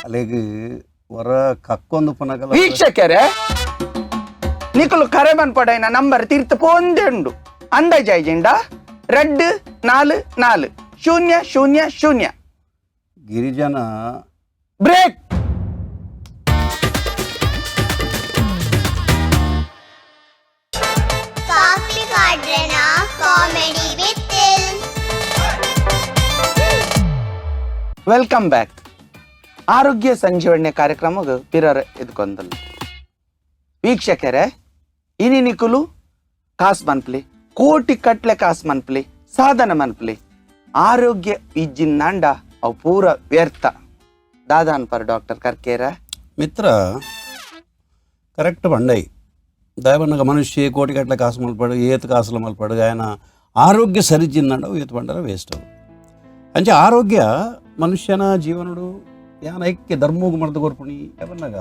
ಅಲ್ಲಿಗೆ ಹೊರ ಕಕ್ಕೊಂದು ಪನಗಲ. ವೀಕ್ಷಕರೇ, ನಿಕುಲು ಕರೆ ಮನ್ಪಡೈನ ನಂಬರ್ ತೀರ್ಥ ಪೋಂದೆ ಉಂಡು ಅಂದಾಜಾಯ್ಜಿಂಡ 2 4 4 0 0 0. ಗಿರಿಜನ ಬ್ರೇಕ್. ಕಾಫಿ ಕಾಡ್ರೆನ comedy with welcome back. ಆರೋಗ್ಯ ಸಂಜೀವಣ್ಯ ಕಾರ್ಯಕ್ರಮಕ್ಕೆ ಪಿರರ್ ಇದ್ಕೊಂದಲ್ಲ. ವೀಕ್ಷಕರೇ, ಇನಿ ನಿಕುಲು ಕಾಸ್ ಮನ್ಪ್ಲಿ, ಕೋಟಿ ಕಟ್ಲೆ ಕಾಸ್ ಮನ್ಪ್ಲಿ, ಸಾಧನ ಮನ್ಪ್ಲಿ, ಆರೋಗ್ಯ ಇಜ್ಜಿನ್ನಾಂಡ ಅವು ಪೂರ ವ್ಯರ್ಥ. ದಾದಾನ್ ಪರ್ ಡಾಕ್ಟರ್ ಕರ್ಕೇರ? ಮಿತ್ರ, ಕರೆಕ್ಟ್ ಬಂಡೈ ದಯವನ್ನಗ ಮನುಷ್ಯ ಕೋಟಿ ಗಟ್ಟಲೆ ಕಾಸು ಮಲ್ಪಾಡು, ಏತ್ ಕಾಸುಲ ಮಲ್ಪಾಡು, ఆయన ಆರೋಗ್ಯ ಸರಿಜಿಂದಂಡ ಏತ್ ಬಂಡರ ವೇಸ್ಟ್ ಅವು. ಅಂಚೆ ಆರೋಗ್ಯ ಮನುಷ್ಯನ ಜೀವನಡು ಯಾನ ಐಕ್ಯ ಧರ್ಮೋಗು ಮರ್ದು ಕೊರ್ಪುಣಿ ಯಾವನ್ನಾಗ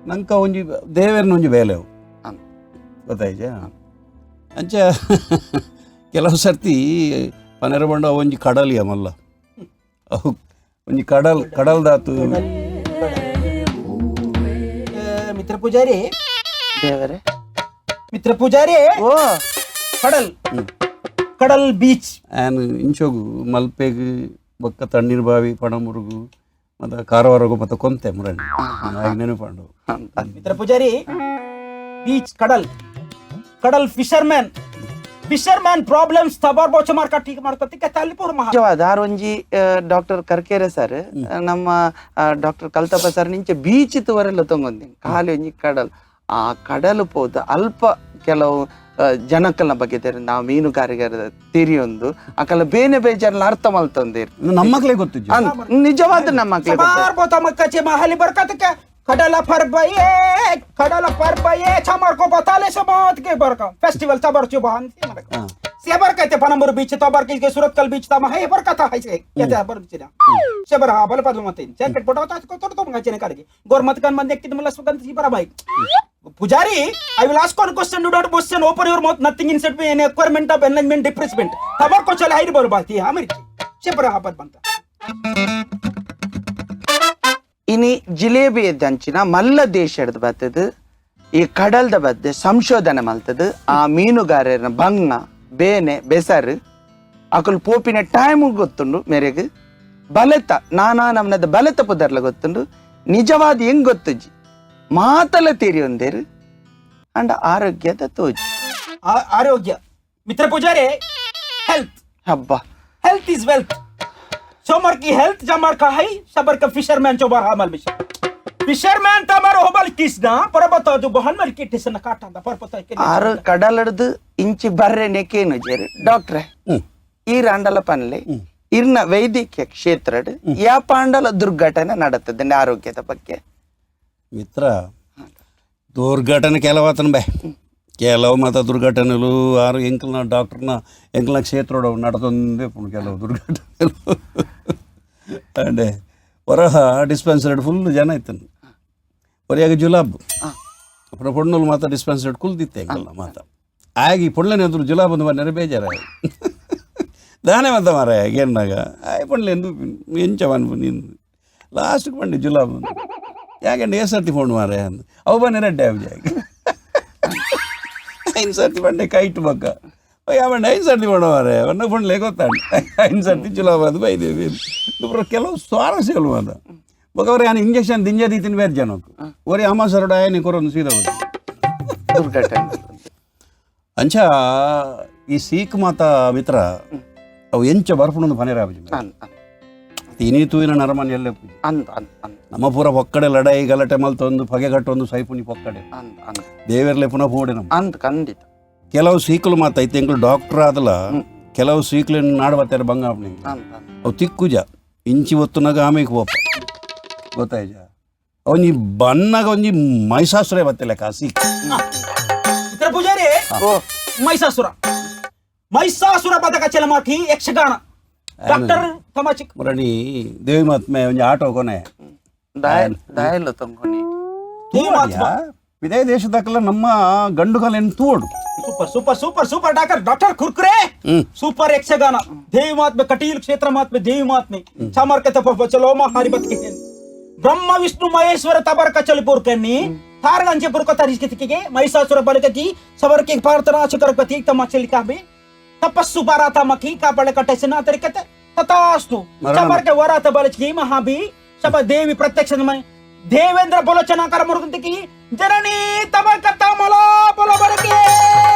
ನಂಕ ಒಂಜಿ ದೇವೇರ್ನ ಒಂಜಿ ಬೇಲೆ ಅವು. ಗೊತ್ತಾಯ್ಜಾ? ಅಂಚೆ ಕೆಲವು ಸರ್ತಿ ಪನೆರ ಬಂಡ ಒಂಜಿ ಕಡಲಿಯ ಮಲ್ಲ ಅವು ಒಂಜಿ ಕಡಲ್ ಕಡಲ್ದಾತು. ಮಿತ್ರ ಪೂಜಾರಿ. ದೇವರೇ. ಮಿತ್ರ ಪೂಜಾರಿ. ಓ. ಕಡಲ್ ಕಡಲ್ ಬೀಚ್. ಆ್ಯನ್ ಇಂಚೋಗು ಮಲ್ಪೆಗ್ ಬೊಕ್ಕ ತಣ್ಣೀರು ಬಾವಿ ಪಣಮುರುಗು ಮತ್ತು ಕಾರವಾರಗು ಮತ್ತು ಕೊಂತೆ ಮುರಣಿ ಆಗ ನೆನಪಂಡು. ಮಿತ್ರ ಪೂಜಾರಿ, ಬೀಚ್ ಕಡಲ್ ಕಡಲ್ fisherman fisherman problems ತಬಾರ್ ಬೋಚ ಮಾರ್ಕ ಟೀಕ್ ಮಾಡ್ಕೊತಿಕ್ಕೆ ತಲಿಪುರ ಮಹಾ. ನಿಜವಾದ ಆರ್ ಒಂಜಿ ಡಾಕ್ಟರ್ ಕರ್ಕೇರೆ ಸರ್, ನಮ್ಮ ಡಾಕ್ಟರ್ ಕಲ್ತಪ್ಪ ಸರ್ ನಿಂಚೆ ಬೀಚ್ ತುವರೆಲ್ಲ ತೊಂಗೊಂದಿನಿ ಖಾಲಿ ಒಂಜಿ ಕಡಲ್ ಆ ಕಡಲು ಪೋದು ಅಲ್ಪ ಕೆಲವು ಜನಕ್ಕಲ್ನ ಬಗ್ಗೆ ತೆರಿ ನಾವು ಮೀನುಗಾರಿಕೆರ ತಿರಿಯೊಂದು ಅಕಲ ಬೇನೆ ಬೇಜಾರ್ಲ ಅರ್ಥ ಮಲ್ತೊಂದಿರ್. ನಮ್ಮಕ್ಲೇ ಗೊತ್ತಿಜ್ಜಿ. ಅಂದ್ ನಿಜವಾದ ನಮ್ಮ ಮಕ್ಳಿಗೆ ಗೊತ್ತು. ಸಬಾರ್ ಬೋತ ಮಕ್ಕಚೆ ಮಹಲಿ ಬರ್ಕತಕ್ಕೆ ಕಡಲ ಫರ್ಬಯೇ ಕಡಲ ಫರ್ಬಯೇ ಚಮರ್ಕೋ ಬತಾಲೆ ಸಮಾತ್ ಕೆ ಬರ್ಕ ಫೆಸ್ಟಿವಲ್ ತಬರ್ ಚುಬ ಅಂತ ಮರಕ से बरकते पनंबर बीच तो बरके के सुरतकल बीच तमा है बरकता है से ये बर बीच ना से बर हा बल पदल मते जैकेट फोटो ता को तो मंगा चेने करके गोर मत कन मन देखते मला सुगंध सी बरा भाई पुजारी. I will ask one question, do not question, open your mouth, nothing inside me any acquirement of enlightenment depressment तबर को चले हाई बोल बात है अमेरिका से बर हा पर बनता. ಇನಿ ಜಿಲೇಬಿ ದಂಚಿನ ಮಲ್ಲ ದೇಶದ ಬತ್ತದು ಈ ಕಡಲ್ದ ಬದ್ದೆ ಸಂಶೋಧನೆ ಮಲ್ತದು ಆ ಮೀನುಗಾರರ ಬಂಗ ಬೇನೆ ಬೆಸರು ಅಕುಲು ಪೋಪಿನ ಟೈಮ್ ಗೊತ್ತುಂಡು, ಮೇರೆಗ್ ಬಲೆತ ನಾನಾ ನಮ್ನದ ಬಲೆತ ಪುದರ್ಲ ಗೊತ್ತುಂಡು, ನಿಜವಾದ ಹೆಂಗ್ ಗೊತ್ತುಜ್ಜಿ ಮಾತಲ ತೀರಿಯೊಂದೇರು ಅಂಡ ಆರೋಗ್ಯದ ತೋಜಿ. ಆರೋಗ್ಯ ಮಿತ್ರ ಪೂಜಾರಿ, ಹೆಲ್ತ್. ಹಬ್ಬ. Health is wealth. सोमर की हेल्थ जमर का है सबर का फिशरमैन चोबर हामल मिश फिशरमैन तमर होबल किसना परबत जो बहन मल की ठिसन काटा परबत के. ಆರು ಕಡಲಡ್ದು ಇಂಚಿ ಬರ್ರೆ ನೆಕೇನು ಜೇರು ಡಾಕ್ಟ್ರೆ, ಈ ರಾಂಡಲ ಪನ್ಲೆ ಇರ್ನ ವೈದ್ಯಕೀಯ ಕ್ಷೇತ್ರಡ್ ಯಾಪಾಂಡಲ ದುರ್ಘಟನೆ ನಡತದೆ ಆರೋಗ್ಯದ ಬಗ್ಗೆ? ಮಿತ್ರ, ದುರ್ಘಟನೆ ಕೆಲವಾತನ ಬೇ ಕೆಲವು ಮತ ದುರ್ಘಟನೆలు ಆರು ಎಂಕಲ್ನ ಡಾಕ್ಟರ್ನ ಎಂಕಲ್ನ ಕ್ಷೇತ್ರೋಡ ನಡತೊಂದೇ ಪುಣ್ ಕೆಲವು ದುರ್ಘಟನೆలు ಅಂಡೆ ಹೊರಹ ಡಿಸ್ಪೆನ್ಸರಿ ಫುಲ್ ಜನ ಇತ್ತನು. ಹೊರೆಯಾಗ ಜುಲಾಬ್ ಅಪ್ಪನ ಪೊಣ್ಣುಲು ಮಾತ ಡಿಸ್ಪೆನ್ಸರಿ ಕುಲ್ದಿತ್ತೆ ಎಂಕಲ್ನ ಮಾತ ಆಗಿ ಪೊಣ್ಣನೆ ಎದುರು ಜುಲಾಬ್ ಬಂದು ಬೇಜಾರ ದಾನೆ ಮತ್ತ ಮಾರ ಏನಾಗ ಆಯ್ ಪೊಣ್ಲೆ ಎಂಚ ಮನ್ಪು ನಿಂದು ಲಾಸ್ಟ್ಗೆ ಬಂಡಿ ಜುಲಾಬ್ ಯಾಕಂದ್ರೆ ఏ ಸರ್ತಿ ಫೋನ್ ಮಾರೆ ಅಂದು ಅವು ಬನ್ನಿ ರೆಡ್ಡೆ ಆಗಿ ಐದು ಸರ್ತಿ ಬಂಡೆ ಕೈಟ್ ಬಕ್ಕ ಯಾವಂಡ ಐದು ಸರ್ತಿ ಫೋನ್ ಮಾರೆ ಅವನ್ನ ಫೋನ್ಲೇ ಗೊತ್ತಾಂಡು ಐದು ಸರ್ತಿ ಜುಲಾಬ್ ಅದು ಬೈದೇವಿ ದುಬ್ರ ಕೆಲವು ಸ್ವಾರಸ್ಯಗಳು ಮಾತ ಬೊಕ ಯಾನ್ ಇಂಜೆಕ್ಷನ್ ದಿಂಜ ದೀತಿನ ಬೇರೆ ಜನಕ್ಕೆ ಒರಿ ಅಮ್ಮ ಸರಡ ಆಯನಿ ಕೊರೊಂದು ಸೀದಾ ದುರ್ಘಟನೆ. ಅಂಚ ಈ ಸೀಕ್ ಮಾತ ಮಿತ್ರ ಅವು ಎಂಚ ಬರ್ಪುಣೊಂದು ಪನೇರ ಆಪುಜಿ. ಅಂದ್ ಅಂದ್. ಇನಿ ತೂಯಿನ ನರಮನೆಯಲ್ಲೇ ಪೂಜೆ. ಅಂದ್ ಅಂದ್ ಅಂದ್. ನಮ್ಮ ಪೂರ ಪೊಕ್ಕಡೆ ಲಡಾಯಿ ಗಲಾಟೆ ಮಲ್ತೊಂದು ಪಗೆ ಕಟ್ಟೊಂದು ಸೈಪುನಿ ಪೊಕ್ಕಡೆ. ಅಂದ್ ಅಂದ್. ದೇವೆರ್ಲೆ ಪುನಃ ಪೋಡೆ ನಮ್ಮ. ಅಂದ್ ಖಂಡಿತ. ಕೆಲವು ಸೀಕಲು ಮಾತ ಐತೆ ಎಂಕುಲು ಡಾಕ್ಟರ್ ಆದಲ ಕೆಲವು ಸೀಕ್ಲಿನ ನಾಡು ಬರ್ತಾರೆ ಬಂಗ ಅಂದ್ ಅಂದ್. ಅವು ತಿಕ್ಕುಜ ಇಂಚಿ ಒತ್ತುನಾಗ ಆಮೇಲೆ ಕೋಪ ಗೊತ್ತಾಯ್ಜ ಒಂಜಿ ಬನ್ನಾಗ ಒಂಜಿ ಮೈಸಾಸುರೇ ಬತ್ತಿಲ್ಲ ಆ ಸೀಕ್. ಮಿತ್ರ ಪೂಜಾರಿ. ಓ. ಮೈಸಾಸುರ ಮೈಸಾಸುರ ಪದಕ ಚಲಮಾಕಿ ಯಕ್ಷಗಾನ ಡಾಕ್ಟರ್ ತಮಾಚಿಕ್ ಮುರಣಿ ದೇವಿ ಮಾತ್ಮೆ ಒಂಜಿ ಆಟೋ ಕೊನೆ ದಾಯಲು ತಂಗೊನಿ. ಇದೇ ದೇಶದಕ್ಕೆಲ್ಲ ನಮ್ಮ ಗಂಡು ಕಾಲೇನು ತೋಡು. Super super super super doctor doctor Kurkure. Super Yakshagana Devi Mahatme Kateel ಕ್ಷೇತ್ರ ಮಹಾತ್ಮೆ ದೇವಿ ಮಹಾತ್ಮೆ ಚಾಮರ್ಕತೆ ಚಲೋಮ ಹರಿಬತ್ಕೆ ಬ್ರಹ್ಮ ವಿಷ್ಣು ಮಹೇಶ್ವರ ತಬರ್ಕ ಚಲಿಪುರ್ಕನ್ನಿ ತಾರಗಂಚೆ ಪುರ್ಕ ತರಿಸ್ಕಿತಿಗೆ ಮಹಿಷಾಸುರ ಬಲಕತಿ ಸಬರ್ಕೆ ಪಾರ್ತನ ಚಕರಪತಿ ತಮ್ಮ ಚಲಿಕಾಬೆ ತಪಸ್ಸು ಬಾರಾತ ಮಖಿ ಕಾಪಳ ಕಟ್ಟೆಸನ ತರಿಕತೆ ತಥಾಸ್ತು ಚಮರ್ಕೆ ವರಾತ ಬಲಚಿ ಮಹಾಬಿ ಸಬ ದೇವಿ ಪ್ರತ್ಯಕ್ಷ ದೇವೇಂದ್ರ ಬೊಲಚನಾಕರ ಮುರುಗಂತಿಕಿ ಜನನಿ ತಮಕ ತಮಲ ಬೊಲ ಬರಕೆ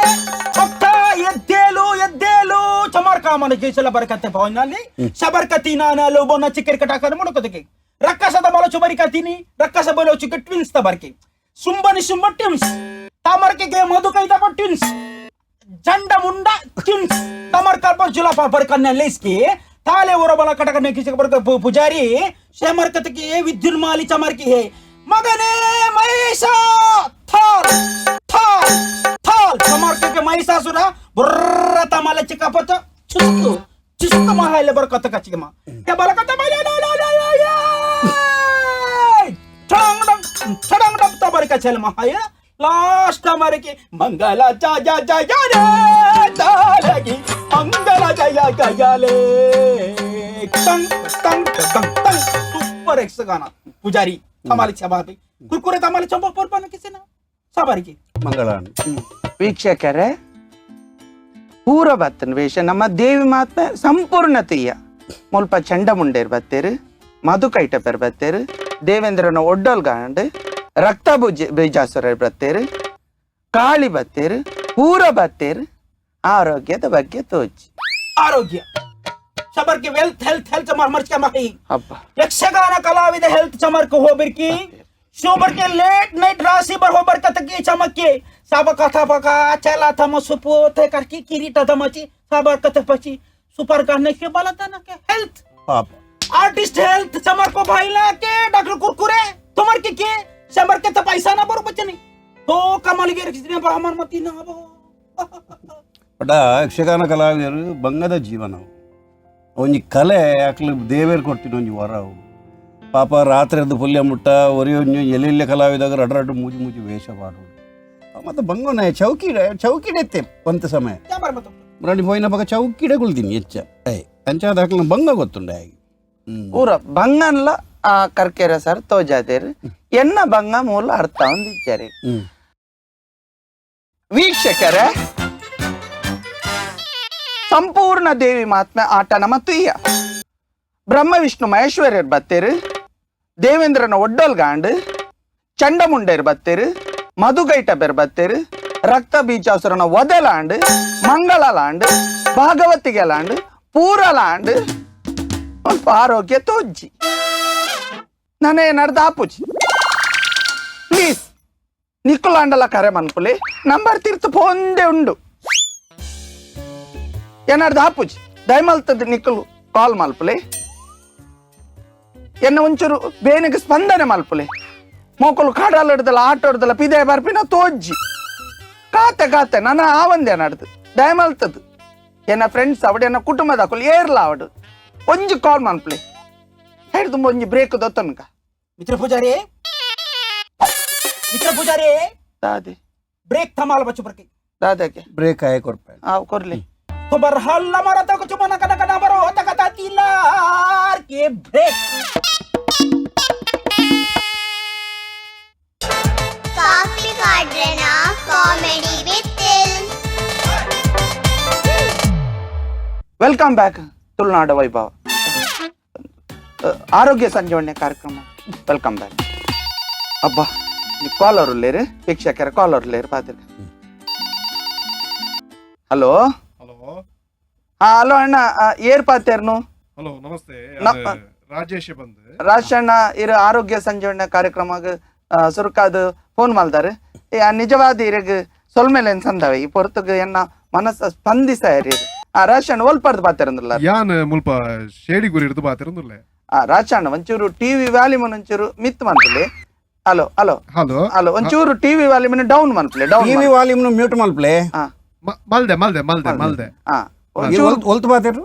ಭಕ್ತ ಎದ್ದೇಲು ಎದ್ದೇಲು ಚಮರ್ಕಾಮನ ಜಯಿಸಲ ಬರಕತ್ತೆ ಭವನಲ್ಲಿ ಶಬರ್ಕತಿ ನಾನಾಲು ಬೊನ್ನ ಚಿಕ್ಕರಿ ಕಟಾಕರ ಮುಡುಕದಕ್ಕೆ ರಕ್ಕಸದ ಮೊಲ ಚುಬರಿಕತೀನಿ ರಕ್ಕಸ ಬೊಲ ಚುಕ್ಕ ಟ್ವಿನ್ಸ್ ತಬರ್ಕೆ ಸುಂಬನಿ ಸುಂಬ ಟ್ವಿನ್ಸ್ ತಾಮರ್ಕೆಗೆ ಮಧು ಕೈದ ಟ್ವಿನ್ಸ್ ಜಂಡ ಮುಂಡ ಟ್ವಿನ್ಸ್ ತಮರ್ಕಲ್ಪ ಜುಲಾಪ ಬರಕನ್ನ ಲೇಸ್ಕಿ ತಾಲೆ ಹೊರಬಲ ಕಟಕನೆ ಕಿಸಕ ಬರಕ ಪೂಜಾರಿ ಶಮರ್ಕತಕ್ಕೆ ವಿದ್ಯುನ್ಮಾಲಿ ಚಮರ್ಕಿ ಹೇ ಮಗನೇ ಮಹೇಶ ಥಾಲ್ ಥಾಲ್ ಥಾಲ್ ಚಮರ್ಕಕ್ಕೆ ಮಹಿಷಾಸುರ ಬುರ್ರ ತಮಲ ಚಿಕ್ಕಪತ ಚುಸ್ಕು ಚುಸ್ಕು ಮಹಾಯಿಲೆ ಬರಕತ್ತ ಕಚ್ಚಿಗೆ ಮಾ ಕೆ ಬರಕತ್ತ ಮೈ ಲಾ ಲಾ ಲಾ ಲಾ ಲಾ ಠಡಂಗ್ ಡಂಗ್ ಠಡಂಗ್ ಡಂಗ್ ತಬರಕ ಚಲ್ ಮಹಾಯ ಲಾಸ್ಟ್ ಮರಕೆ ಮಂಗಲ ಜಯ ಜಯ ರೇ ತಾರಗಿ ಮಂಗಲ ಜಯ ಗಯಲೆ ಟಂಗ್ ಟಂಗ್ ಟಂಗ್ ಟಂಗ್ ಸೂಪರ್ ಯಕ್ಷಗಾನ ಪೂಜಾರಿ ತಮಾಲಿ ಚಬಾಬಿ ಕುರ್ಕುರೆ ತಮಾಲಿ ಚಂಬ ಪರ್ಪನ ಕಿಸಿನ ಸಬರಿಗೆ ಮಂಗಳ. ವೀಕ್ಷಕರೇ, ಪೂರ ಬತ್ತನ ವೇಷ ನಮ್ಮ ದೇವಿ ಮಾತ್ಮೆ ಸಂಪೂರ್ಣತೆಯ ಮುಲ್ಪ ಚಂಡಮುಂಡೇರ್ ಬತ್ತೇರು, ಮಧುಕೈಟಪೆರ್ ಬತ್ತೇರು, ದೇವೇಂದ್ರನ ಒಡ್ಡೋಲ್ ಗಾಂಡ್, ರಕ್ತ ಬೀಜಾಸುರರ್ ಬತ್ತೇರು, ಕಾಳಿ ಬತ್ತೇರು, ಪೂರ ಬತ್ತೇರು. ಆರೋಗ್ಯದ ಬಗ್ಗೆ ತೋಚಿ ಆರೋಗ್ಯ ಸಬರ್ಗೆ wealth health health ಮರ್ಮರ್ಚ ಮಹಿ ಹಬ್ಬ. ಯಕ್ಷಗಾನ ಕಲಾವಿದ ಹೆಲ್ತ್ ಚಮರ್ಕ ಹೋಬಿರ್ಕಿ ಶೋಬರ್ಕೆ ಲೇಟ್ ನೈಟ್ ರಾಶಿ ಬರ್ ಹೋಬರ್ ಕತಕಿ ಚಮಕ್ಕೆ ಸಾಬ ಕಥಾ ಬಕ ಚಲ ಥಮ ಸುಪು ತೆ ಕರ್ಕಿ ಕಿರೀಟ धमची साबर कथ पची सुपर गाने के बालता के हेल्थ ಪಾಪ आर्टिस्ट हेल्थ समर को भाईला के डॉक्टर कुरकुरे तुम्हार के के समर के तो पैसा ना बरो बचनी तो कमाल के रखने पर हमार मती ना बो. ಬಟ್ ಯಕ್ಷಗಾನ ಕಲಾವಿದರು ಬಂಗದ ಜೀವನ ಅವು. ಒಂಜಿ ಕಲೆ ಅಕ್ಲು ದೇವೇರ್ ಕೊಡ್ತೀನಿ ಒಂಜಿ ವರ ಅವು. ಪಾಪ ರಾತ್ರಿ ಅದು ಪುಲ್ಯ ಮುಟ್ಟ ಒರಿ ಒಂಜಿ ಎಲ್ಲೆಲ್ಲೆ ಕಲಾವಿದಾಗ ರಡ್ ರಡ್ ಮೂಜಿ ಮೂಜಿ ವೇಷ ಪಾಡು ಮತ್ತು ಬಂಗೋನ ಚೌಕಿಡೆ ಚೌಕಿಡೆತ್ತೆ ಒಂತ ಸಮಯ क्या बार मतलब ಮುರಾಣಿ ಪೋಯಿನ ಪಕ್ಕ ಚೌಕಿಡೆ ಕುಳ್ತೀನಿ ಹೆಚ್ಚ ಏಯ್ ಅಂಚಾದ ಅಕ್ಲು ಬಂಗ ಗೊತ್ತುಂಡೆ ಆಗಿ. ಪೂರ ಬಂಗನ್ಲ ಆ ಕರ್ಕೆರ ಸರ್ ತೋಜಾದೇರು ಎನ್ನ ಬಂಗ ಮೂಲ ಅರ್ಥ ಹೊಂದಿದ್ದಾರೆ. ವೀಕ್ಷಕರೇ, ಸಂಪೂರ್ಣ ದೇವಿ ಮಹಾತ್ಮೆ ಆಟ ನಮ್ಮ ತುಯ್ಯ ಬ್ರಹ್ಮ ವಿಷ್ಣು ಮಹೇಶ್ವರ್ಯರ್ ಬತ್ತೇರು, ದೇವೇಂದ್ರನ ಒಡ್ಡೋಲ್ ಗಾಂಡ್, ಚಂಡಮುಂಡೇರ್ ಬತ್ತೇರು, ಮಧುಗೈಟಬೆರ್ ಬತ್ತೇರು, ರಕ್ತ ಬೀಜಾಸುರನ ಒದೆಲಾಂಡ್, ಮಂಗಳಲಾಂಡ್, ಭಾಗವತಿಗೆಲಾಂಡ್, ಪೂರಲಾಂಡ್. ಸ್ವಲ್ಪ ಆರೋಗ್ಯ ತೋಜ್ಜಿ ನಾನೇ ನಡ್ದ ಆಪುಜಿ ಪ್ಲೀಸ್ ನಿಕ್ಕುಲಾಂಡಲ ಕರೆ ಮನ್ಪುಲಿ ನಂಬರ್ ತೀರ್ತು ಫೋನ್ದೇ ಉಂಡು ಏನಾರ್ದು ಆಪುಜಿ ದಯಮಲ್ತದ ನಿಕ್ಕಲು ಕಾಲ್ ಮಲ್ಪುಲೆ ಎನ್ನ ಒಂಚೂರು ಬೇನಿಗೆ ಸ್ಪಂದನೆ ಮಲ್ಪುಲೆ ಮೋಕಲು ಕಾಡಾಲಡ್ದಲ್ಲ ಆಟೋಡ್ದಲ್ಲ ಪಿದೆ ಬರ್ಪಿನ ತೋಜ್ಜಿ ಕಾತೆ ಕಾತೆ ನನ್ನ ಆವಂದೆ ನಡ್ದು ದಯಮಲ್ತದ್ದು ಎನ್ನ ಫ್ರೆಂಡ್ಸ್ ಅವಡು ಎನ್ನ ಕುಟುಂಬದ ಏರ್ಲ ಅವಡು ಒಂಜಿ ಕಾಲ್ ಮನ್ಪುಲೆ ಹೇಳಿ ತುಂಬ ಒಂಜಿ ಬ್ರೇಕ್ ದೊತ್ತನ್ಕ. ಮಿತ್ರ ಪೂಜಾರಿ, ಮಿತ್ರ ಪೂಜಾರಿ. ದಾದಿ ಬ್ರೇಕ್ ಥಮಾಲ ಬಚ್ಚು ಬರ್ಕಿ ದಾದಾಗೆ ಬ್ರೇಕ್ ಆಯ ಕೊರ್ಪೆ ಆ ಕೊರ್ಲಿ ತುಬರ್ ಹಲ್ಲ ಮರ ತಕ ಚುಮನ ಕನ ಕನ ಬರೋ ತಕ ತಿಲಾರ್ ಕೆ break coffee ಕಾಡ್ರೆನ comedy with welcome back Tulunada Vaibhava ಆರೋಗ್ಯ ಸಂಜೀವನ ಕಾರ್ಯಕ್ರಮ welcome back ಅಬ್ಬಾ ಕಾಲರ್ ಉಲ್ಲೇರು ವೀಕ್ಷಕರ ಕಾಲರ್ ಉಲ್ಲೇರು ಪಾತ್ರ ಹಲೋ ಹಲೋ ಹಾ ಹಲೋ ಅಣ್ಣ ಏರ್ ಪಾತೇರ್ನು ಹಲೋ ನಮಸ್ತೆ ರಾಜೇಶ್ ಬಂದು ರಾಜ್ ಅಣ್ಣ ಇರು ಆರೋಗ್ಯ ಸಂಜೀವನ ಕಾರ್ಯಕ್ರಮ ಸುರುಕಾದ ಫೋನ್ ಮಾಡ್ದಾರೆ ನಿಜವಾದ ಇರಗ್ ಸೊಲ್ಮೇಲೆ ಸಂದವೆ ಈ ಪೊರ್ತುಗ್ ಎನ್ನ ಮನಸ್ಸ ಸ್ಪಂದಿಸ ಆ ರಾಜಣ್ಣ ಒಲ್ಪರ್ದು ಪಾತೇರಂದ್ರಲ್ಲ ಯಾನ್ ಮುಲ್ಪ ಶೇಡಿ ಗುರಿ ಹಿಡಿದು ಬಾತಿರಂದುಲ್ಲೆ ಆ ರಾಜಣ್ಣ ಒಂಚೂರು ಟಿವಿ ವ್ಯಾಲ್ಯೂಮ್ ಒಂಚೂರು ಮಿತ್ ಮನ್ಪುಲೆ hello hello hello hello ಒಂಚೂರು TV volume down ಮನ್ಪುಲೆ down TV volume mute ಮಲ್ಪ್ಲೆ ಮಲ್ದೆ ಮಲ್ದೆ ಮಲ್ದೆ ಮಲ್ದೆ ಆ ಒಂಚೂರು ಒಲ್ತು ಬಾತಿರು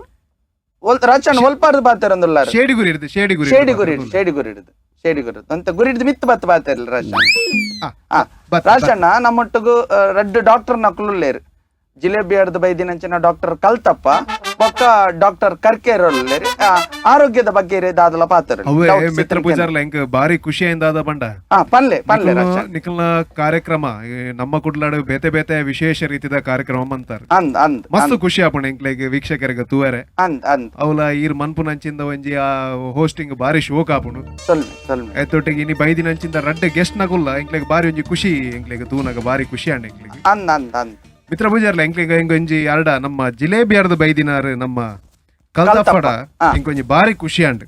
ರಾಜಣ್ಣ ಒಲ್ಪರ್ದು ಪಾತೇರಂದುಲ್ಲ ಶೇಡಿ ಗುರಿ ಹಿಡಿದು ಶೇಡಿ ಗುರಿ ಶೇಡಿ ಗುರಿ ಶೇಡಿ ಗುರಿ ಹಿಡಿದು ಶೇಡಿ ಗುರಿ ಅಂತ ಗುರಿ ಹಿಡಿದು ಮಿತ್ ಬತ್ತ ಬಾತೇರ್ಲ ರಾಜಣ್ಣ ರಾಜಣ್ಣ ನಮ್ಮೊಟ್ಟಿಗೂ ರಡ್ಡು ಡಾಕ್ಟರ್ ನಕಲುಲ್ಲೇರು ಜಿಲೇಬಿ ಅರ್ಧ ಬೈದಿನಂಚಿನ ಡಾಕ್ಟರ್ ಕಲ್ತಪ್ಪ ಬೊಕ್ಕ ಡಾಕ್ಟರ್ ಕರ್ಕೇರೊಲ್ಲೇರಿ ಆರೋಗ್ಯದ ಬಗ್ಗೆ ದಾದಲ ಪಾತ್ರ ಅವೇ ಮಿತ್ರ ಪೂಜಾರ್ಲ ಎಂಕ್ ಬಾರಿ ಖುಷಿಯಿಂದ ಆದ ಬಂಡ ಪಲ್ಲೆ ಪಲ್ಲೆ ನಿಖಲ್ನ ಕಾರ್ಯಕ್ರಮ ನಮ್ಮ ಕುಡ್ಲಾಡು ಬೇತೆ ಬೇತೆ ವಿಶೇಷ ರೀತಿದ ಕಾರ್ಯಕ್ರಮ ಅಂತಾರೆ ಅಂದ್ ಅಂದ್ ಮಸ್ತ್ ಖುಷಿ ಆಪುಂಡು ಎಂಕ್ಲೆಗ್ ವೀಕ್ಷಕರಿಗೆ ತೂವರೆ ಅಂದ್ ಅಂದ್ ಅವಲ ಈರ್ ಮನ್ಪುನಂಚಿಂದ ಒಂಜಿ ಆ ಹೋಸ್ಟಿಂಗ್ ಬಾರಿ ಶೋಕ್ ಆಪುಂಡು ಸೊಲ್ಮೆ ಸೊಲ್ಮೆ ಎತ್ತೊಟ್ಟಿಗೆ ಇನಿ ಬೈದಿನಂಚಿಂದ ರಡ್ಡೆ ಗೆಸ್ಟ್ ನಗುಲ್ಲ ಎಂಕ್ಲೆಗ್ ಬಾರಿ ಒಂಜಿ ಖುಷಿ ಎಂಕ್ಲೆಗ್ ತೂನಗ ಬಾರಿ ಖುಷಿ ಅಂಡ್ ಎಂಕ್ಲೆಗ್ ಅಂದ್ ಅಂದ್ ಅಂದ್ ಮಿತ್ರ ಪೂಜಾರ್ಲ ಎಂಕ್ಲೆಗ್ ಎಂಕೊಂಜಿ ಅರ್ಡ ನಮ್ಮ ಜಿಲೇಬಿ ಅರ್ಧ ಬೈದಿನಾರು ನಮ್ಮ ಕಲ್ತಪ್ಪಡ ಎಂಕೊಂಜಿ ಬಾರಿ ಖುಷಿ ಅಂಡ್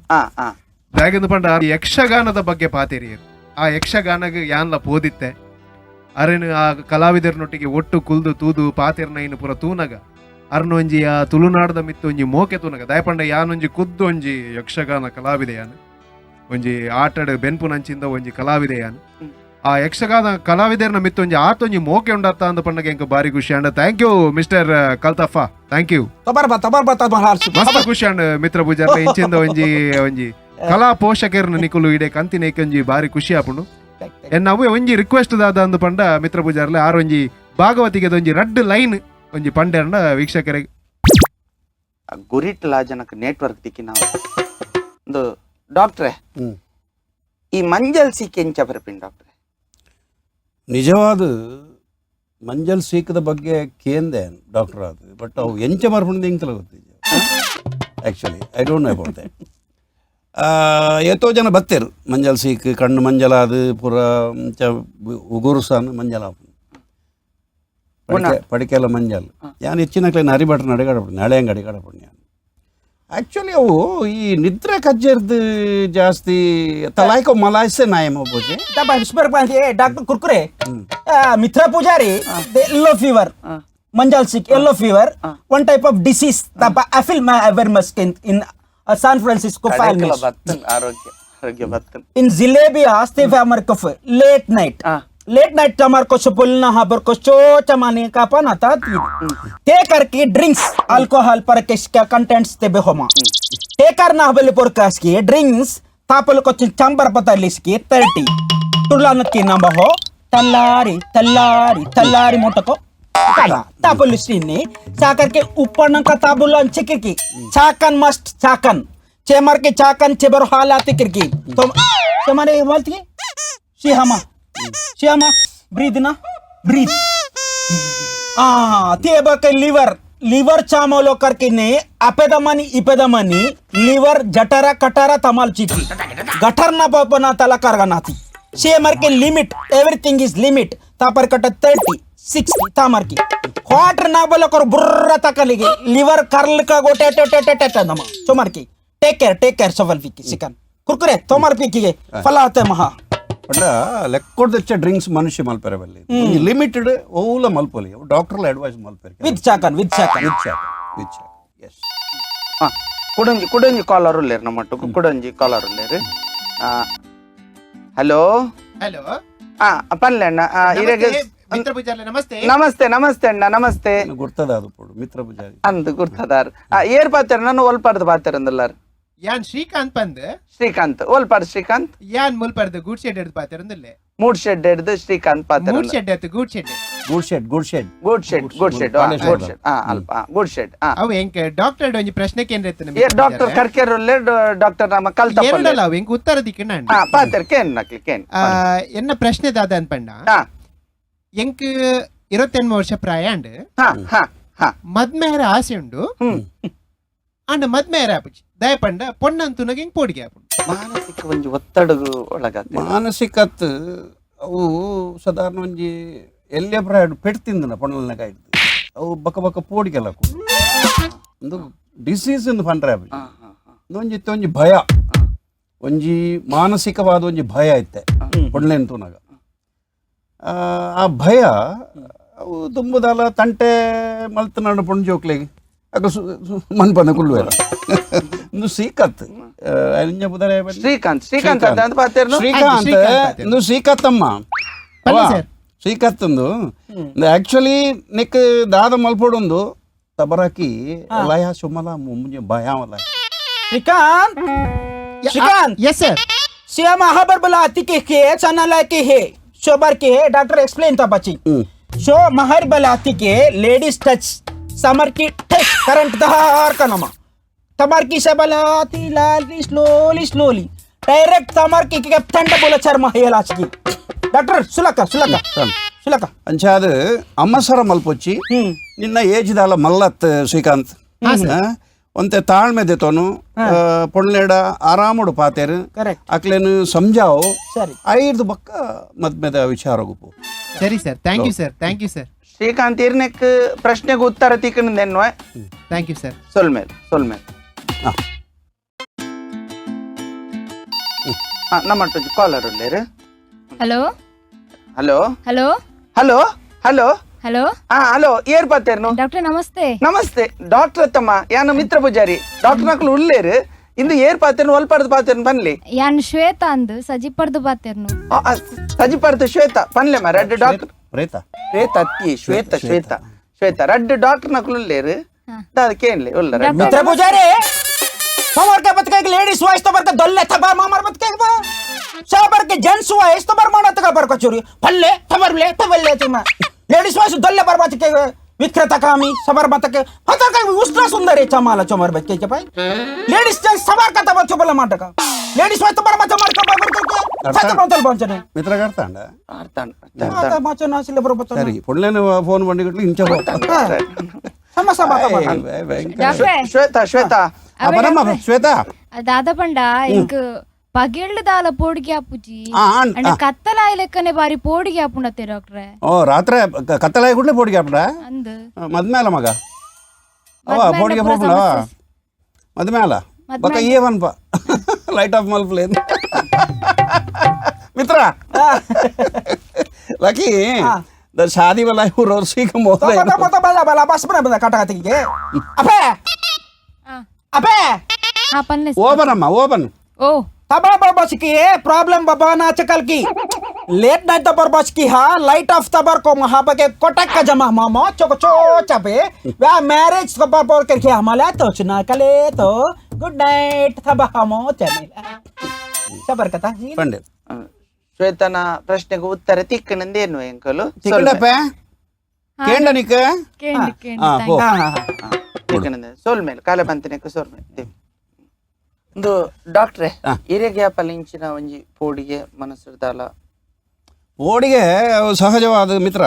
ದಾಗಂದು ಪಂಡ ಯಕ್ಷಗಾನದ ಬಗ್ಗೆ ಪಾತೇರಿಯರು ಆ ಯಕ್ಷಗಾನಗ ಯಾನ್ಲ ಪೋದಿತ್ತೆ ಅರೆನು ಆ ಕಲಾವಿದರ್ನೊಟ್ಟಿಗೆ ಒಟ್ಟು ಕುಲ್ದು ತೂದು ಪಾತೇರ್ನ ಇನ್ನು ಪೂರ ತೂನಗ ಅರ್ನೊಂಜಿ ಆ ತುಳುನಾಡದ ಮಿತ್ತು ಒಂಜಿ ಮೋಕೆ ತೂನಗ ದಾಯಪಂಡ ಯಾನೊಂಜಿ ಕುದ್ದು ಒಂಜಿ ಯಕ್ಷಗಾನ ಕಲಾವಿದೆ ಯಾನು ಒಂಜಿ ಆಟಡ್ ಬೆನ್ಪುನಂಚಿಂದ ಒಂಜಿ ಕಲಾವಿದೆ ಯಾನು ಆ ಯಕ್ಷಗಾನ ಕಲಾವಿದರ್ನ ಮಿತ್ತು ಒಂಜಿ ಆತೊಂಜಿ ಮೋಕೆ ಉಂಡತ್ತ ಅಂದ ಪಂಡಗ ಎಂಕ್ ಬಾರಿ ಖುಷಿ and thank you mister Kaltappa thank you ಮಸ್ತ್ ಖುಷಿ ಅಂಡ್ ಮಿತ್ರ ಪೂಜಾರ್ಲ ಇಂಚಿಂದ ಒಂಜಿ ಒಂಜಿ ಕಲಾ ಪೋಷಕರ್ನ ನಿಕುಲು ಇಡೆ ಕಂತಿನ ಒಂಜಿ ಬಾರಿ ಖುಷಿ ಆಪುಂಡು ಎನ್ನ ಅವೇ ಒಂಜಿ ರಿಕ್ವೆಸ್ಟ್ ದಾದ ಅಂದು ಪಂಡ ಮಿತ್ರ ಪೂಜಾರ್ಲೆ ಆರ್ ಒಂಜಿ ಭಾಗವತಿಗೆ ಒಂಜಿ ರಡ್ಡ್ ಲೈನ್ ಒಂಜಿ ಪಂಡೆರ್ನ ವೀಕ್ಷಕರಿಗೆ ಗುರಿಟ್ಲಾ ಜನಕ್ಕೆ ನೆಟ್ವರ್ಕ್ ತಿಕ್ಕಿ ನಾವು ಒಂದು ಡಾಕ್ಟ್ರೆ ಈ ಮಂಜಲ್ ಸೀಕೆ ಎಂಚ ಬರ್ಪಿನ್ ಡಾಕ್ಟ್ರೆ ನಿಜವಾದ ಮಂಜಲ್ ಸೀಕದ ಬಗ್ಗೆ ಕೇಂದೆ ಡಾಕ್ಟರ್ ಅದು ಬಟ್ ಅವು ಎಂಚ ಮರ್ಪುಂಡು ಎಂಕಲ ಗೊತ್ತಿದೆ actually I don't know about that. ಏತೋ ಜನ ಬತ್ತೇರು ಮಂಜಲ್ ಸೀಕ್ ಕಣ್ಣು ಮಂಜಲಾದ ಪೂರ ಉಗುರುಸಾನು ಮಂಜಲ ಪಡಿಕೆಲ್ಲ ಮಂಜಲ್ ಯಾನ್ ಹೆಚ್ಚಿನ ಹರಿಭಟ್ರ ನಡಿಗಾಡಪಡು ನಾಳೆ ಹಂಗೆ ಅಡಿಗಾಡಪಡು ನಾನು ಆ್ಯಕ್ಚುಲಿ ಅವು ಈ ನಿದ್ರೆ ಕಜ್ಜರ್ದು ಜಾಸ್ತಿ ತಲಾಯ್ಕೊ ಮಲಾಯ್ಸೆ ನಾಯಮ ಪೂಜೆ doctor Kurkure Mitra Pujari yellow fever manjal sick yellow fever one type of disease ತಪ ಅಫಿಲ್ ಮಾ in San Francisco ಆರೋಗ್ಯ ಆರೋಗ್ಯ ಬತ್ತನ್ ಇನ್ ಜಿಲೇಬಿ ಆಸ್ತಿ ಫಾಮರ್ cough late night late night चमार को बोलना हाबर को चो चमाने का पन आता ते करके ड्रिंक्स अल्कोहल पर के कंटेंट्स ते बेहोमा ते करना हबले पर कास की ड्रिंक्स तापल को चंबर पता लिस्की 30 तुला नक्की नंबर हो तल्लारी तल्लारी तल्लारी मोटको तापल ने चाकर के ऊपर नंका ताबुला चिकिकी चाकन मस्ट चाकन चेमर के चाकन चेबर हालात किरकी तो चमारे बोलती शिहामा श्यामा ब्रीद ना ब्रीद ते लिवर लिवर चामोलो करके ने अपेदमनी इपेदमनी लिवर जटरा कटारा तमाल चिकी गठर ना बना तला करगनाती शेमर के limit everything is limit तापर कट 30 60 तामर की क्वार्टर ना बोलो कर बुर्रा तकलिगे लिवर कर्ल का गोटे टे टे टे टे नमा चोमर की टेक केयर सफल फीकी सिकन कुरकुरे तोमर पीकी फलाते महा ಪಂಡ ಲೆಕ್ಕೊಡ್ದಚ್ಚ ಡ್ರಿಂಕ್ಸ್ ಮನುಷ್ಯ ಮಲ್ಪೆರೆ ಬಲ್ಲಿ ಲಿಮಿಟೆಡ್ ಓಲ ಮಲ್ಪೊಲಿ ಡಾಕ್ಟರ್ಲ ಅಡ್ವೈಸ್ ಮಲ್ಪೆರೆ with Chakan with Chakan with Chakan with Chakan S ಕುಡಂಜಿ ಕುಡಂಜಿ collar ಉಲ್ಲೇರು ನಮ್ಮ ಕುಡಂಜಿ ಕಾಲರ್ ಉಲ್ಲೇರು ಹಲೋ ಹಲೋ ಪನ್ಲೆ ಅಣ್ಣ ಮಿತ್ರ ಪೂಜಾರಿ ನಮಸ್ತೆ ನಮಸ್ತೆ ನಮಸ್ತೆ ಅಣ್ಣ ನಮಸ್ತೆ ಗುರ್ತದ ಅದು ಪೋಡು ಮಿತ್ರ ಪೂಜಾರಿ ಅಂದ್ ಗುರ್ತದಾರ್ ಏರ್ ಪಾತೆರ್ ನಾನು ಒಲ್ಪಾರ್ದು ಪಾತೆರ್ ಅಂದಲ್ಲಾರ್ ಯಾನ್ ಶ್ರೀಕಾಂತ್ ಪಂದ್. ಶ್ರೀಕಾಂತ್ ಓಲ್ಪಾರ್ ಶ್ರೀಕಾಂತ್. ಯಾನ್ ಮುಲ್ಪರ್ದ ಗೂಡ್ ಶೆಡ್ ಹಿಡ್ದು ಪಾತೆರಂದಿಲ್ಲೆ. ಮೂಡ್ ಶೆಡ್ ಹಿಡ್ದು ಶ್ರೀಕಾಂತ್ ಪಾತೆರ. ಮೂಡ್ ಶೆಡ್ ಆಯ್ತು, ಗೂಡ್ shed. Good shed, good shed, good shed, good shed, good shed. ಅಲ್ಪ ಗುಡ್ ಶೆಡ್. ಅವು ಎಂಕ್ ಡಾಕ್ಟರ್ ಒಂಜಿ ಪ್ರಶ್ನೆ ಕೇಂದ್ರ ಇತ್ತು. ಡಾಕ್ಟರ್ ಕರ್ಕೆರುಲ್ಲೆ ಡಾಕ್ಟರ್ ನಮ್ಮ ಕಲ್ತಪ್ಪ ಎರಡಲ್ಲ ಅವು ಎಂಕ್ ಉತ್ತರ ದಿಕ್ಕಣ್ಣ. ಪಾತೆರ್ ಕೇನ್ ನಕ್ಲಿ ಕೇನ್. ಎನ್ನ ಪ್ರಶ್ನೆ ದಾದ ಅನ್ಪಂಡ, ಎಂಕ್ 28 ವರ್ಷ ಪ್ರಾಯ ಅಂಡ್ ಮದ್ಮೇರ ಆಸೆ ಉಂಡು, ಅಂಡ್ ಮದ್ಮೇರ ಆಪುಜಿ ದಯಪಂಡ ಪೊಣ್ಣಂತುನಗ ಎಂಕ್ ಪೋಡಿಗೆ ಆಪುಂಡು. ಮಾನಸಿಕ ಒಂಜಿ ಒತ್ತಡಗು ಒಳಗಾತ ಮಾನಸಿಕತ್ ಅವು ಸಾಧಾರಣ ಒಂಜಿ ಎಲ್ಲೇ ಪ್ರಾಯ ಪೆಟ್ಟು ತಿಂದನ ಪೊಣ್ಣಲ್ನ ಕಾಯ್ದು ಅವು ಬಕ್ಕ ಬಕ್ಕ ಪೋಡಿಗೆಲ್ಲ ಒಂದು ಡಿಸೀಸ್ ಎಂದು ಪಂಡ್ರೆ ಆಪುಜಿ. ಒಂಜಿ ಒಂಜಿ ಭಯ, ಒಂಜಿ ಮಾನಸಿಕವಾದ ಒಂಜಿ ಭಯ ಇತ್ತೆ ಪೊಣ್ಣಲೆನ್ ತೂನಾಗ. ಆ ಭಯ ಅವು ತುಂಬುದಲ್ಲ ತಂಟೆ ಮಲ್ತನಾಡು ಪೊಣ್ಣು ಜೋಕ್ಲೆಗ್ ಅಗ ಮನ್ಪಂದ ಕುಳ್ಳುವೆರ ಇಂದು ಶ್ರೀಕಾಂತ್ ಶ್ರೀಕಾಂತ್ ಶ್ರೀಕಾಂತ್ ಶ್ರೀಕಾಂತ್ ಇಂದು ಶ್ರೀಕಾಂತಮ್ಮ ಶ್ರೀಕಾಂತ್ ಒಂದು ಆಕ್ಚುಲಿ ನೆಕ್ ದಾದ ಮಲ್ಪೊಡೊಂದು ತಬರಾಕಿ ಲಯ ಸುಮಲ ಮುಂಜೆ ಭಯ. Srikanth Srikanth yes sir. Shyam हबर बला के के चना लाके है शोबर के है डॉक्टर एक्सप्लेन था बच्ची शो महर बलाती के ladies touch summer की टच करंट दहार का नमा तमर की शबलाती लाली slowly slowly direct तमर की के ठंड बोला चर्म है लाच की डॉक्टर सुलका सुलका ಸುಲಕ ಅಂಚಾದ ಅಮ್ಮಸರ ಮಲ್ಪೊಚ್ಚಿ ನಿನ್ನ ಏಜ್ ದಾಲ ಮಲ್ಲತ್ ಶ್ರೀಕಾಂತ್ ಒಂತೆ ತಾಳ್ಮೆ ದೆತೋನು ಪೊಣ್ಲೇಡ ಆರಾಮಡು ಪಾತೇರು ಅಕ್ಲೇನು ಸಂಜಾವು ಐದು ಬಕ್ಕ ಮದ್ಮೆದ ವಿಚಾರ ಗುಪ್ಪು. ಸರಿ sir, thank you sir, thank you sir. Srikanth ಇರ್ನೆಕ್ ಪ್ರಶ್ನೆಗೆ ಉತ್ತರ ತಿಕ್ಕಂದೆನ್ನುವ. Thank you sir. ಸೊಲ್ಮೇಲ್ ಸೊಲ್ಮೇಲ್ ನಮ್ಮ ಕಾಲರ್ ಉಳ್ಳೇರು. Hello hello hello hello hello hello hello ಏರ್ ಪಾತೇರ್ನು ಡಾಕ್ಟರ್ ನಮಸ್ತೆ. ನಮಸ್ತೆ ಡಾಕ್ಟರ್ ತಮ್ಮ, ಯಾನು ಮಿತ್ರ ಪೂಜಾರಿ ಡಾಕ್ಟರ್ ನಕ್ಲು ಉಳ್ಳೇರು. ಇಂದು ಏರ್ ಪಾತೇರ್ನು ಒಲ್ಪಾರ್ದು ಪಾತೇರ್ನು ಪನ್ಲಿ. ಯಾನ್ ಶ್ವೇತಾ ಅಂದು ಸಜಿಪರ್ದು ಪಾತೇರ್ನು. ಸಜಿಪರ್ದು ಶ್ವೇತಾ ಪನ್ಲೆ ಮ ರಡ್ಡು ಡಾಕ್ಟರ್ ಪ್ರೇತ ಶ್ವೇತಾ ಅತ್ತಿ ಶ್ವೇತಾ ಶ್ವೇತಾ ಶ್ವೇತಾ ರಡ್ಡು ಡಾಕ್ಟರ್ ನಕ್ಲು ಉಳ್ಳೇರು. ಕೇನ್ಲೆ ಉಳ್ಳ ಮಿತ್ರ ಪೂಜಾರಿ ಮಾಮರ್ के बतके लेडीज वाइस तो बरके दल्ले थबा मामर बतके बा साबर के जेंट्स वाइस तो बर माना तका बर कचोरी फल्ले थबरले थबल्ले तुमा लेडीज वाइस दल्ले बर बतके विक्रेता कामी सबर बतके फतर का उस्त्रा सुंदर है चमाला चमर बतके के भाई लेडीज जेंट्स सबर का तब चोबला माटका लेडीज वाइस तो बर मत मार का बर करके फतर बंतल बंचने ಮಿತ್ರ ಕರ್ತಾಂಡ ಅರ್ತಾಂಡ ಅರ್ತಾಂಡ ಮಾಚನ ಸಿಲೆ ಬರ ಬತ್ತ ಸರಿ ಪೊಳ್ಳೆನ ಫೋನ್ ಬಂಡಿಗಟ್ಲು ಇಂಚ ಸಮಸ್ಯೆ ಶ್ವೇತಾ ಶ್ವೇತಾ ಬರಮ್ಮ ಶ್ವೇತಾ ದಾದ ಪಂಡ ಇಂಕ್ ಪಗೆಳ್ಳು ದಾಲ ಪೋಡಿಗೆ ಆಪುಜಿ ಅಂಡ ಕತ್ತಲಾಯ ಲೆಕ್ಕನೆ ಬಾರಿ ಪೋಡಿಗೆ ಆಪುಂಡತ್ತೆ ಡಾಕ್ಟ್ರೆ. ಓ ರಾತ್ರಿ ಕತ್ತಲಾಯ ಕೂಡಲೇ ಪೋಡಿಗೆ ಆಪುಂಡ ಅಂದು ಮದ್ಮೇಲ ಮಗ ಅವ ಪೋಡಿಗೆ ಪೋಪುಂಡ ಮದ್ಮೇಲ ಬಕ ಏ ಪನ್ಪ ಲೈಟ್ ಆಫ್ ಮಲ್ಪಲೆ ಮಿತ್ರ ಲಕ್ಕಿ the ಶಾದಿ वाला रोसी का मोहरा तो तो बला बला बस बना बना काटा काटी के अबे अबे हां पन्ने ओपन अम्मा ओपन ओ तबा बस की है प्रॉब्लम बाबा नाचकल की लेट नाइट तबर बस की हां लाइट ऑफ तबर को महापा के कोटक का जमा मामा चोक चो चबे वा मैरिज को पर पर करके हमारा तो चुना कले तो गुड नाइट तबा हमो चमेला सबर कथा पंडित ಶ್ವೇತನ ಪ್ರಶ್ನೆಗೆ ಉತ್ತರ ತಿಕ್ಕನಂದೇನು ಎಂಕಲು ತಿಕ್ಕಂಡಪ್ಪ ಕೇಂಡ ನಿಕ್ಕ ತಿಕ್ಕನಂದೆ ಸೋಲ್ ಮೇಲೆ ಕಾಲ ಬಂತನೆಕ್ಕ ಸೋಲ್ ಮೇಲೆ ಒಂದು ಡಾಕ್ಟ್ರೆ ಹಿರಿಯ ಗ್ಯಾಪಲ್ಲಿ ಇಂಚಿನ ಒಂಜಿ ಪೋಡಿಗೆ ಮನಸ್ಸುದಾಲ ಪೋಡಿಗೆ ಸಹಜವಾದ ಮಿತ್ರ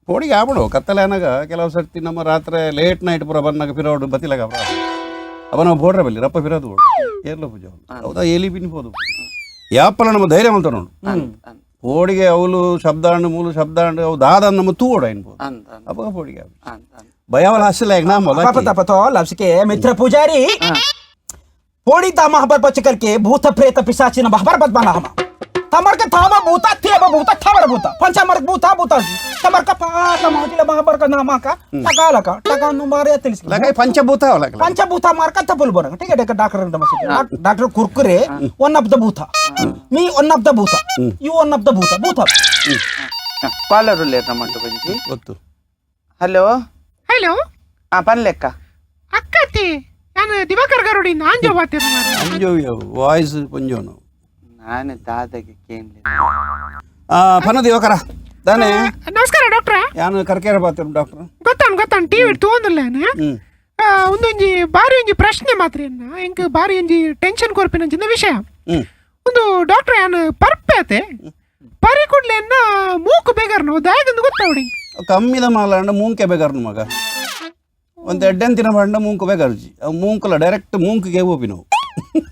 ಪೋಡಿಗೆ ಆಪಡು ಕತ್ತಲೆ ಅನಾಗ ಕೆಲವು ಸರ್ತಿ ನಮ್ಮ ರಾತ್ರಿ ಲೇಟ್ ನೈಟ್ ಪೂರ ಬನ್ನಾಗ ಫಿರೋಡು ಬತ್ತಿಲಾಗ ಅವ ನಾವು ಬೋಡ್ರ ಬಲ್ಲಿ ರಪ್ಪ ಫಿರೋದು ಏರ್ಲ ಪೂಜೆ ಹೌದಾ ಎಲಿ ಬಿನ್ಬೋದು ಯಾಪಲ ನಮ್ಮ ಧೈರ್ಯ ಅಂತ ನೋಡು ಪೋಡಿಗೆ ಅವಲು ಶಬ್ದಾಂಡು ಮೂಲು ಶಬ್ದಾಂಡು ಅವು ದಾದ ನಮ್ಮ ತೂಡ ಅನ್ಬೋದು ಅಪ್ಪ ಪೋಡಿಗೆ ಭಯವಲ ಹಸಿಲ್ಲ ಈಗ ಮಿತ್ರ ಪೂಜಾರಿ ಪೋಡಿ ತಾ ಮಹಬರ್ ಬಚ್ಚಕರ್ಕೆ ಭೂತ ಪ್ರೇತ ಪಿಶಾಚಿನ ಮಹಬರ್ ಬದ್ಮಾನ ಹಮ ತಮರ್ಕ ತಾಮ ಭೂತ ತೇಬ ಭೂತ ಥಮರ ಭೂತ ಪಂಚಮರ್ಕ ಭೂತ ಭೂತ ತಮರ್ಕ ಪಾತ ಮಹತಿಲ ಮಹಬರ್ಕ ನಾಮಕ ಟಕಾಲಕ ಟಕಾನು ಮಾರೆ ತಿಳಿಸಿ ಲಗೈ ಪಂಚಭೂತ ಅವಲಕ ಪಂಚಭೂತ ಮಾರ್ಕ ತಪುಲ್ ಬರ ठीक है doctor doctor Kurkure one of the Bhuta me one of the Bhuta you one of the Bhuta Bhuta collar ಉಲ್ಲೇರ್ ನಮ್ಮ ಬಂಜಿ ಗೊತ್ತು. ಹಲೋ ಹಲೋ ಆ ಪನ್ಲೆಕ್ಕ ಅಕ್ಕತಿ. ಯಾನ್ ದಿವಾಕರ್ ಗರುಡಿ ನಾಂಜೋ ಬಾತಿರ್ ಮಾರೆ ಅಂಜೋ ವಾಯ್ಸ್ ಪಂಜೋನು ನಾನು ದಾದಾಗೆ ಕೇನ್ಲೆ ಆ ಪನ ದಿವಾಕರ ದಾನೆ ನಮಸ್ಕಾರ ಡಾಕ್ಟರ್ ಯಾನು ಕರ್ಕೇರ ಬಾತಿರ್ ಡಾಕ್ಟರ್ ಗೊತ್ತಾನ್ ಗೊತ್ತಾನ್ ಟಿವಿ ತೋಂದಿಲ್ಲ ಒಂದೊಂಜಿ ಬಾರಿ ಒಂಜಿ ಪ್ರಶ್ನೆ ಮಾತ್ರ ಎಂಕ್ ಬಾರಿ ಒಂಜಿ ಟೆನ್ಷನ್ ಕೊರ್ಪಿನಂಚಿನ ವಿಷಯ ಒಂದು ಡಾಕ್ಟರ್ ಯಾನು ಪರ್ಪೆ ಆತೆ ಪರಿ ಕೂಡ್ಲೆನ್ನ ಮೂಕು ಬೇಗಾರನು ದಾಯಗಂದು ಗೊತ್ತಾವಡಿ ಕಮ್ಮಿದ ಮಾಲಾಂಡ ಮೂಂಕೆ ಬೇಗಾರನು ಮಗ ಒಂದು ಎಡ್ಡೆನ್ ತಿನ್ನ ಬಾಂಡ ಮೂಂಕು ಬೇಗಾರ್ಜಿ ಅವು ಮೂಂಕುಲ ಡೈರೆಕ್ಟ್ ಮೂಂಕಿಗೆ ಹೋಪಿ ನಾವು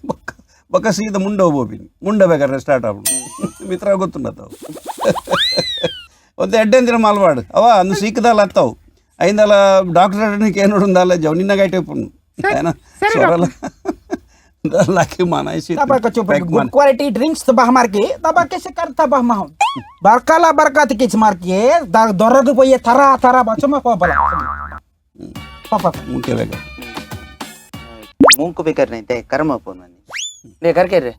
ಬಕ್ಕ ಬಕ್ಕ ಸೀದಾ ಮುಂಡ ಹೋಪಿನಿ ಮುಂಡ ಬೇಕಾದ್ರೆ ಸ್ಟಾರ್ಟ್ ಆಗ್ಬಿಡು ಮಿತ್ರ ಗೊತ್ತುಂಡತ್ತವು ಒಂದು ಎಡ್ಡೆನ್ ತಿನ್ನ ಮಾಲ್ವಾಡು ಅವ ಅಂದು ಸೀಕದಲ್ಲ ಅತ್ತವು ಐಂದಲ ಡಾಕ್ಟರ್ ಏನು ಜವ್ ನಿನ್ನ ಗೈಟೆ ಸೊರಲ लाके मानायसी good quality drinks तबाह मार के तबाह कैसे कर तबाह माह बरकाला बरकात किच मार के दొరగు పోయే తరా తరా బచమ పోబల పాప मुके बेगर ಮೂಂಕು ಬೇಕರ್ ನೈತೆ ಕರ್ಮ ಫೋನ್ ಮಂದಿ ಲೇ ಕರ್ಕೇರ್ರೆ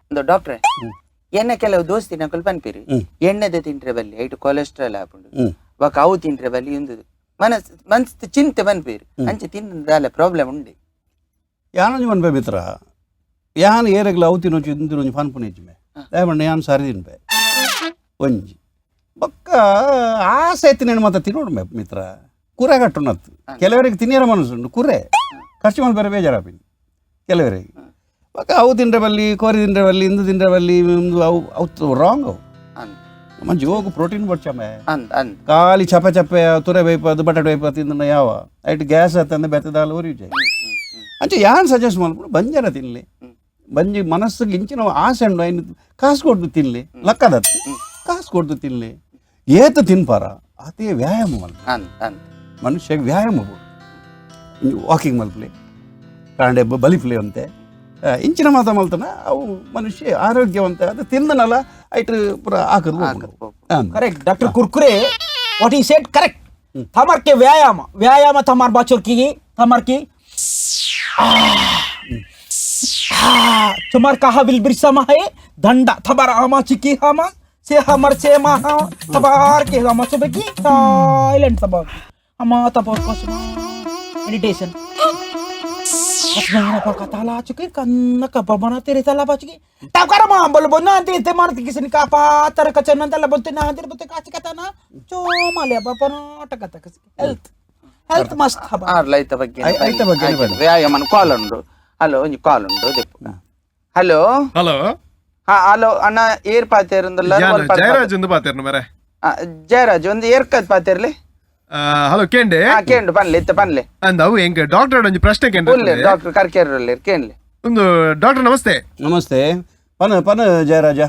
ಒಂದು ಡಾಕ್ಟ್ರೆ ಎಣ್ಣೆ ಕೆಲವು ದೋಸ್ತಿ ನಕಲ್ ಪನ್ಪಿರಿ ಎಣ್ಣೆದೆ ತಿಂಟ್ರೆ ಬಲ್ಲಿ ಐಟು ಕೊಲೆಸ್ಟ್ರಾಲ್ ಆಪುಂಡು ಬೊಕ ಅವು ತಿಂಟ್ರೆ ಬಲ್ಲಿ ಇಂದು ಮನಸ್ ಮನ್ಸ್ ಚಿಂತೆ ಪನ್ಪಿರಿ ಅಂಚೆ ತಿಂದಾಲೆ ಪ್ರಾಬ್ಲಮ್ ಉಂಡೆ ಯಾನೊಂಜಿ ಮನ್ಪೆ ಮಿತ್ರ ಯಾನ್ ಏರೆಗ್ಲ ಅವು ತಿನ್ನೊಂಜಿ ಇಂದು ತಿನ್ನೊಂಜಿ ಪನ್ಪುನ ಇಜ್ಜಿ ದಯಮಂಡ ಯಾನ್ ಸಾರಿ ತಿನ್ಪೆ ಒಂಜಿ ಬೊಕ್ಕ ಆಸೆ ತಿನ್ನೇನು ಮಾತ ತಿನ್ನೋಡು ಮೆ ಮಿತ್ರ ಕುರೆ ಕಟ್ಟುನತ್ತು ಕೆಲವರಿಗೆ ತಿನ್ನಿರ ಮನಸ್ಸುಂಡು ಕುರೆ ಖರ್ಚು ಮಲ್ಪೆರೆ ಬೇರೆ ಬೇಜಾರಾಪಿನಿ ಕೆಲವರಿಗೆ ಬೊಕ್ಕ ಅವು ತಿಂಡ್ರೆ ಬಲ್ಲಿ ಕೋರಿ ತಿಂಡ್ರೆ ಬಲ್ಲಿ ಇಂದು ತಿಂಡ್ರೆ ಬಲ್ಲಿ ಇಂದು ಅವು ಅವು ರಾಂಗ್ ಅವು ನಮ್ಮ ಜೋಗು ಪ್ರೋಟೀನ್ ಬಡ್ಚಮ್ಮೆ ಖಾಲಿ ಚಪೆ ಚಪ್ಪೆ ತುರೆ ಬೇಯ್ಪದು ಬಟಾಟೆ ಬೇಯ್ಪ ತಿಂದ ಯಾವ ಐಟ್ ಗ್ಯಾಸ್ ಆತಂದ್ರೆ ಬೆತ್ತದಾಲ ಉರಿಯುಜೆ ಅಂಚೆ ಯಾನ್ ಸಜೆಸ್ಟ್ ಮಲ್ಪುಂಡು ಬಂಜಾರ ತಿನ್ಲಿ ಬಂಜಿ ಮನಸ್ಸಿಗೆ ಇಂಚಿನ ಆಸೆ ಉಂಡು ಐನು ಕಾಸು ಕೊಡ್ದು ತಿನ್ಲಿ ಲಕ್ಕದತ್ತು ಕಾಸು ಕೊಡ್ದು ತಿನ್ಲಿ ಏತ ತಿನ್ಪಾರ ಅದೇ ವ್ಯಾಯಾಮ ಮಲ್ಪ ಮನುಷ್ಯಗೆ ವ್ಯಾಯಾಮ ವಾಕಿಂಗ್ ಮಲ್ಪಲಿ ಕಾಂಡೆ ಬಲಿಪ್ಲಿ ಅಂತೆ ಇಂಚಿನ ಮಾತ ಮಲ್ತನ ಅವು ಮನುಷ್ಯ ಆರೋಗ್ಯವಂತ ಅದು ತಿಂದನಲ್ಲ ಐಟ್ ಪೂರ ಹಾಕದು Correct doctor Kurkure what he said correct Tamar K ವ್ಯಾಯಾಮ ವ್ಯಾಯಾಮ ತಮರ್ ಬಾಚೋರ್ ಕಿ ತಮರ್ ಕಿ तुम्हार कहा will बिरसा है दंडा थबार आमा चिकी हामा से हमर से मा तबार के हामा सुबह की साइलेंट तबार अमा तबार कसम मेडिटेशन असमाना पर कताला चुकी कन्न का बना तेरे तला बाचुकी तब कर मां बोल बोल ना ते मार किसी ने का पातर कचन तला बोलते ना तेरे बोलते काच कता चो माले बापा टका तक health health must ಹಬ ಆರ್ಲ ಐತ ಬಗ್ಗೆ ಐತ ಬಗ್ಗೆ ವ್ಯಾಯಾಮ ಕಾಲ್ ಉಂಡು ಹಲೋ ಒಂಜಿ ಕಾಲ್ ಉಂಡು ದೆಪ್ಪು ಹಲೋ ಹಲೋ ಹಾ ಹಲೋ ಅಣ್ಣ ಏರ್ ಪಾತೇರುಂದಲ್ಲ ಜಯರಾಜ್ ಒಂದು ಪಾತೇರ್ನು ಮರೆ ಜಯರಾಜ್ ಒಂದು ಏರ್ಕದ್ ಪಾತೇರ್ಲಿ ಹಲೋ ಕೇಂಡೆ ಕೇಂಡು ಪನ್ಲೆ ಇತ್ತ ಪನ್ಲೆ ಅಂದ ಅವು ಎಂಕ್ ಡಾಕ್ಟರ್ ಒಂಜಿ ಪ್ರಶ್ನೆ ಕೇಂಡು ಡಾಕ್ಟರ್ ಕರ್ಕೇರಲ್ಲ ಕೇಂಡ್ಲೆ ಒಂದು ಡಾಕ್ಟರ್ ನಮಸ್ತೆ ನಮಸ್ತೆ ಪನ ಪನ ಜಯರಾಜ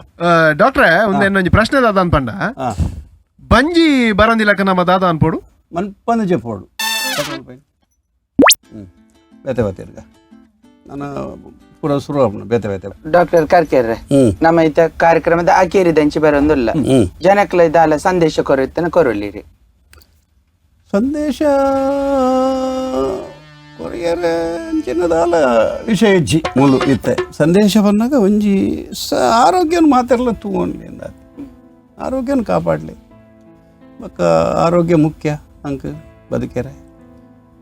ಡಾಕ್ಟ್ರೆ ಒಂದು ಏನೊಂಜಿ ಪ್ರಶ್ನೆ ದಾದ ಅನ್ಪಂಡ ಬಂಜಿ ಬರಂದಿಲ್ಲಕ ನಮ್ಮ ದಾದ ಅನ್ಪೋಡು ಮನ್ ಪನ ಜೆಪ್ಪೋಡು ಬೇತೆ ಬೇತೆ ನಾನು ಪೂರ ಶುರು ಆಪುಂಡು ಬೇತೆ ಬೇತೆ ಡಾಕ್ಟರ್ ಕರ್ಕೇರ್ರೆ ನಮ್ಮ ಇತ್ತ ಕಾರ್ಯಕ್ರಮದ ಅಕೇರಿ ದಂಚಿ ಬರೋಂದುಲ್ಲ ಜನಕ್ಲ ಇದಾಲ ಸಂದೇಶ ಕೊರುತ್ತನ ಕೊರೊಲ್ಲಿರಿ ಸಂದೇಶ ಕೊರಿಯರ್ ಅಂಚಿನದಾಲ ವಿಷಯ ಇಜ್ಜಿ ಮೂಲು ಇತ್ತೆ ಸಂದೇಶ ಬಂದಾಗ ಒಂಜಿ ಆರೋಗ್ಯನ ಮಾತೆಲ್ಲ ತೂವೊನ್ಲಿ ಅಂದ ಆರೋಗ್ಯನ ಕಾಪಾಡಲಿ ಬೊಕ್ಕ ಆರೋಗ್ಯ ಮುಖ್ಯ ಅಂಕ್ ಬದುಕೆರೆ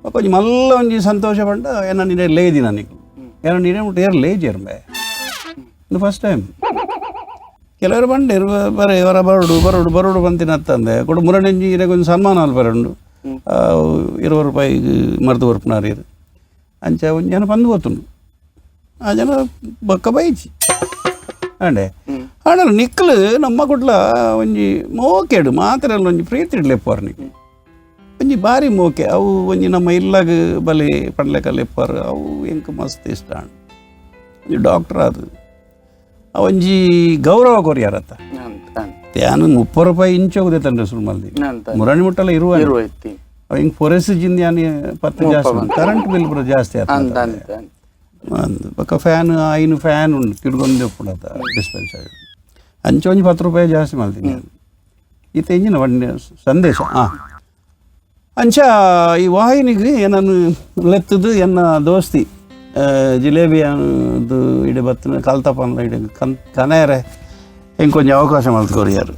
ಬೊಕ್ಕ ಒಂಜಿ ಮಲ್ಲ ಒಂಜಿ ಸಂತೋಷ ಪಂಡ ಏನ ನೀನೆ ಲೇದಿ ನನಗೆ ಏನ ನೀನೆ ಮುಟ್ಟು ಏರ್ ಲೇಜಿ ಇರ್ಬೆ ಇದು ಫಸ್ಟ್ ಟೈಮ್ ಕೆಲವರು ಬಂಡೇರು ಬರೇ ಇವರ ಬರೋಡು ಬರೋಡು ಬರೋಡು ಬಂತಿನತ್ತಂದೆ ಕೊಡು ಮುರಣಿಂಜಿ ಇರಗೊಂದು ಸನ್ಮಾನ ಅಲ್ಪ ಬರಂಡು 20 ರೂಪಾಯಿ ಮರ್ದು ಬರ್ಪುನಾರು ಇರು ಅಂಚ ಒಂಜಿ ಜನ ಬಂದು ಹೋತುಂಡು ಆ ಜನ ಬೊಕ್ಕ ಬೈಚಿ ಅಂಡೆ ಆಂಡ ನಿಕ್ಕಲು ನಮ್ಮ ಕುಡ್ಲ ಒಂಜಿ ಮೋಕೆಡು ಮಾತ್ರೆಲ್ಲ ಒಂಜಿ ಪ್ರೀತಿ ಇಡ್ಲೆಪ್ಪಾರು ನಿಕ್ಲು ಒಂಜಿ ಬಾರಿ ಮೋಕೆ ಅವು ಒಂಜಿ ನಮ್ಮ ಇಲ್ಲಾಗ ಬಲಿ ಪಂಡ್ಲೆಕಲೆಪ್ಪಾರು ಅವು ಎಂಕ್ ಮಸ್ತ್ ಇಷ್ಟ ಒಂಜಿ ಡಾಕ್ಟರ್ ಅದು ಒಂಜಿ ಗೌರವ ಕೊರಿಯಾರತ್ತ ಯಾನು 30 ರೂಪಾಯಿ ಇಂಚೋಗದೆ ತಂದ್ರೆ ಸುರು ಮಲ್ದಿ ಮುರಣಿ ಮುಟ್ಟಲ್ಲ ಇರುವ ಅವ ಹಿಂಗೆ ಪೊರೆಸ್ ಜಿಂದ ಯಾನು ಪತ್ತು ಜಾಸ್ತಿ ಕರೆಂಟ್ ಬಿಲ್ ಪೂರ ಜಾಸ್ತಿ ಆತ ಬೊಕ್ಕ ಫ್ಯಾನ್ ಐನು ಫ್ಯಾನ್ ಉಂಡು ತಿರ್ಗೊಂದು ಉಪ್ಪುಂಡತ ಡಿಸ್ಪೆನ್ಸರಿ ಅಂಚೆ ಒಂಜಿ 10 ರೂಪಾಯಿ ಜಾಸ್ತಿ ಮಲ್ತೀನಿ ಈತ ಇಂಜಿನ ಒಂಡೆ ಸಂದೇಶ ಹಾಂ ಅಂಚ ಈ ವಾಹಿನಿಗೆ ಏನನ್ನು ಲೆತ್ತದು ಎನ್ನ ದೋಸ್ತಿ ಜಿಲೇಬಿ ಅದು ಇಡೆ ಬತ್ತಿನ ಕಲ್ತಪ್ಪನ ಇಡೆ ಕನ್ ಕನೇರೆ ಇಂಕೊಂಚ ಅವಕಾಶ ಮಲ್ತ್ಕೊರಿಯಾರು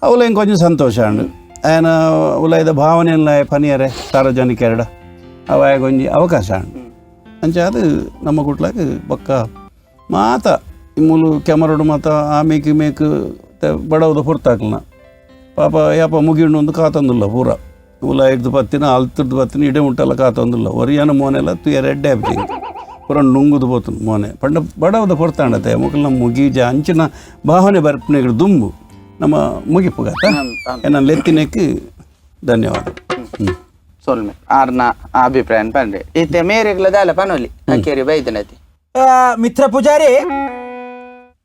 ಅವಲ ಇಂಕೊಂಚ ಸಂತೋಷ ಅಂಡು ಆಯನ ಉಲೈದ ಭಾವನೆಲ್ಲ ಪನಿಯರೆ ಸಾರ್ವಜನಿಕ ಎರಡ ಅವಾಗ ಒಂಜಿ ಅವಕಾಶ ಅಂಚ ಅದು ನಮ್ಮ ಕುಟ್ಲಾಗ ಬೊಕ್ಕ ಮಾತ ಮೂಲು ಕ್ಯಾಮರೋಡು ಮಾತ ಆಮೇಕ್ ಮೇಕ್ ಬಡವದ ಪೊರ್ತಾಕ್ಲನ ಪಾಪ ಯಾಪ ಮುಗಿಂಡು ಒಂದು ಕಾತೊಂದುಲ್ಲ ಪೂರ ಮೂಲ ಐದು ಪತ್ತಿನ ಅಲ್ತದ್ದು ಪತ್ತಿನ ಇಡೆ ಮುಟ್ಟಲ್ಲ ಕಾತೊಂದುಲ್ಲ ಒರಿಯನ ಮೋನೆಲ್ಲ ತುಯರ್ ಎಡ್ಡೆ ಆಪಿ ಪೂರ ನುಂಗುದು ಪೋತು ಮೋನೆ ಪಂಡ ಬಡವದ ಪೊರ್ತಾಂಡತೆ ಮೊಕಲ್ನ ಮುಗೀಜ ಅಂಚಿನ ಭಾವನೆ ಬರ್ಪಣೆಗಳು ದುಂಬು ನಮ್ಮ ಮುಗಿಪುಗಾತ ನನ್ನ ಲೆತ್ತಿನಕ್ಕೆ ಧನ್ಯವಾದ. ಸೊಲ್ಮೆ ಆರ್ನ ಅಭಿಪ್ರಾಯ ಪಂಡೆ ಇತ್ತೆ ಮೇರೆಗ್ಲ ದಾಲ ಪನೋಲಿ ಅಕೇರಿ ಬೈದನತಿ. ಮಿತ್ರ ಪೂಜಾರಿ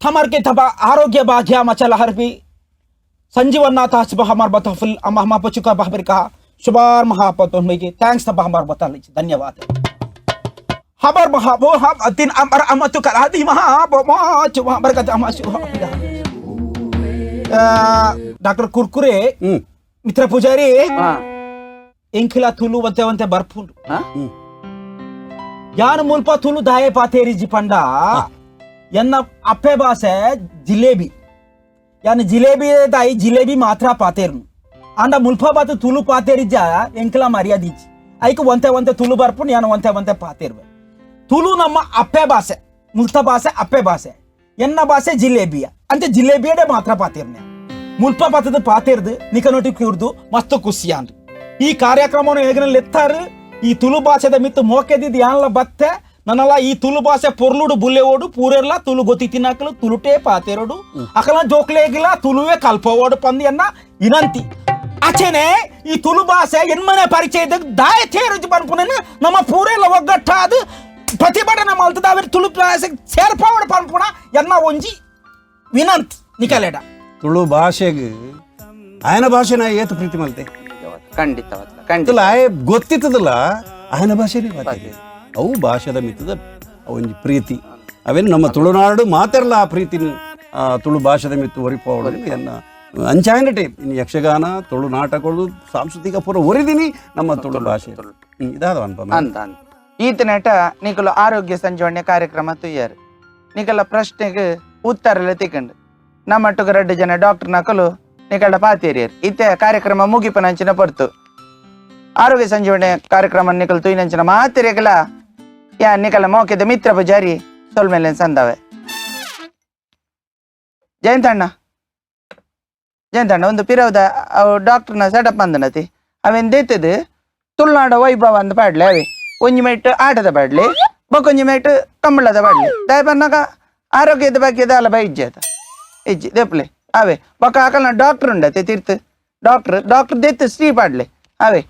थमर के थबा आरोग्य भाग्य मचल हरपी संजीवनाथ हमार बतफुल अमा पचुका बहबर कहा शुबार महापतो thanks थबा हमार बता धन्यवाद। हमार महा वो हम तीन अमर अमतु कर आदि महा बरकत डॉक्टर कुरकुरे ಮಿತ್ರ ಪೂಜಾರಿ ಎಂಕಿಲ ತುಲು ಒಂತೆ ಒಂತೆ ಬರ್ಪುಂಡು ಯಾನು ಮುಲ್ಪ ತುಲು ದಾಯೆ ಪಾತೇರಿಜಿ ಪಂಡ ಎನ್ನ ಅಪ್ಪೆ ಭಾಷೆ ಜಿಲೇಬಿ ಯಾನು ಜಿಲೇಬಿ ದಾಯಿ ಜಿಲೇಬಿ ಮಾತ್ರ ಪಾತೇರ್ನು ಅಂಡ ಮುಲ್ಪ ಬಾತು ತುಲು ಪಾತೇರಿಜ ಎಂಕಿಲ ಮರ್ಯಾದಿಜ್ಜಿ ಐಕ್ ಒಂತೆ ಒಂತೆ ತುಲು ಬರ್ಪುಂಡು ಯಾನು ಒಂತೆ ಒಂತೆ ಪಾತೇರ್ವೆ ತುಲು ನಮ್ಮ ಅಪ್ಪೆ ಭಾಷೆ ಮುಲ್ತ ಭಾಷೆ ಅಪ್ಪೆ ಭಾಷೆ ಎನ್ನ ಭಾಷೆ ಜಿಲೇಬಿಯ ಅಂಚೆ ಜಿಲೇಬಿಯಡೆ ಮಾತ್ರ ಪಾತೇರ್ನೆ ಮುಲ್ಪ ಪಾತದ ಪಾತೇರ್ದು ನಿಕನೋಟಿ ಕೂರ್ದು ಮಸ್ತ್ ಖುಷಿಯಾಂದು ಈ ಕಾರ್ಯಕ್ರಮವನ್ನು ಹೇಗನಲ್ಲಿ ಎತ್ತಾರು ಈ ತುಳು ಭಾಷೆದ ಮಿತ್ತು ಮೋಕೆದಿದ್ದು ಯಾನ್ಲ ಬತ್ತೆ ನನ್ನಲ್ಲ ಈ ತುಳು ಭಾಷೆ ಪೊರ್ಲುಡು ಬುಲ್ಲೆವೋಡು ಪೂರೆರ್ಲ ತುಳು ಗೊತ್ತಿ ತಿನ್ನಕಲು ತುಳುಟೇ ಪಾತೇರೋಡು ಅಕಲ ಜೋಕ್ಲೇಗಿಲ್ಲ ತುಳುವೆ ಕಲ್ಪವೋಡು ಪಂದಿಯನ್ನ ಇನಂತಿ ಆಚೆನೆ ಈ ತುಳು ಭಾಷೆ ಎನ್ಮನೆ ಪರಿಚಯದ ದಾಯ ತೇರುಜಿ ಪನ್ಪುನ ನಮ್ಮ ಪೂರೆಲ್ಲ ಒಗ್ಗಟ್ಟಾದು ಪ್ರತಿಭಟನೆ ಮಲ್ತದ ಅವ ತುಳು ಭಾಷೆ ಸೇರ್ಪಾವಡು ಪನ್ಪುನ ಎನ್ನ ಒಂಜಿ ವಿನಂತಿ ನಿಕಲೇಡ. ತುಳು ಭಾಷೆಗೆ ಆಯನ ಭಾಷೆನ ಏತು ಪ್ರೀತಿ ಮಲ್ತೆ ಖಂಡಿತವಾದ ಖಂಡಿತ ಆಯ ಗೊತ್ತಿತ್ತದಲ್ಲ ಆಯನ ಭಾಷೆನೇ ಮಾತಾಡಿ ಅವು ಭಾಷೆದ ಮಿತ್ತದ ಒಂಜಿ ಪ್ರೀತಿ ಅವೇನು ನಮ್ಮ ತುಳುನಾಡು ಮಾತಾಡಲ್ಲ ಆ ಪ್ರೀತಿನ ತುಳು ಭಾಷೆದ ಮಿತ್ತು ಒರಿಪೋವಡು ಎನ್ನ ಅಂಚಾಯನಟೆ ಇನ್ನು ಯಕ್ಷಗಾನ ತುಳು ನಾಟಕಗಳು ಸಾಂಸ್ಕೃತಿಕ ಪೂರ ಒರಿದಿನಿ ನಮ್ಮ ತುಳು ಭಾಷೆ ಇದಾದ ಅನ್ಪ ಅಂತ ಈತನಟ ನಿಕಲು ಆರೋಗ್ಯ ಸಂಜೀವನ ಕಾರ್ಯಕ್ರಮ ತುಯ್ಯಾರು ನಿಕಲ ಪ್ರಶ್ನೆಗೆ ಉತ್ತರ ತಿಕ್ಕಂಡು ನಮ್ಮಟ್ಟುಗ ರಡ್ಡು ಜನ ಡಾಕ್ಟರ್ ನಕಲು ನಿಕಲ ಪಾತೇರಿಯರ್ ಇತ್ತೆ ಕಾರ್ಯಕ್ರಮ ಮುಗಿಪನಂಚಿನ ಪೊರ್ತು ಆರೋಗ್ಯ ಸಂಜೀವನ ಕಾರ್ಯಕ್ರಮ ನಿಕಲ್ ತುಯ್ನಂಚಿನ ಮಾತಿರೇಗಲ ಯಾ ನಿಕಲ ಮೋಕೆದ ಮಿತ್ರ ಪೂಜಾರಿ ಸೊಲ್ಮೇಲೆ ಸಂದವೆ. ಜಯಂತಣ್ಣ ಜಯಂತಣ್ಣ ಒಂದು ಪಿರವದ ಅವು ಡಾಕ್ಟರ್ನ ಸೆಟಪ್ ಬಂದನತಿ ಅವೇನು ದೇತದು ತುಳುನಾಡ ವೈಭವ ಅಂದ್ ಪಾಡ್ಲೆ ಅವೇ ಒಂಜಿ ಮೇಟ್ ಆಟದ ಪಾಡ್ಲೆ ಬೊಕೊಂಜಿ ಮೇಟ್ ಕಂಬಳದ ಪಾಡ್ಲೆ ದಯಪನ್ನಾಗ ಆರೋಗ್ಯದ ಬಗ್ಗೆ ದಾಲ ಬೈಜ್ಜಿ ಆತ ಇಜ್ಜಿ ದೇಪ್ಲೆ ಅವೇ ಬೊಕ್ಕ ಆಕಲ್ನ ಡಾಕ್ಟರ್ ಉಂಡತೆ ತೀರ್ತು ಡಾಕ್ಟರ್ ಡಾಕ್ಟರ್ ದೇತ್ ಶ್ರೀ ಪಾಡ್ಲೆ ಅವೇ.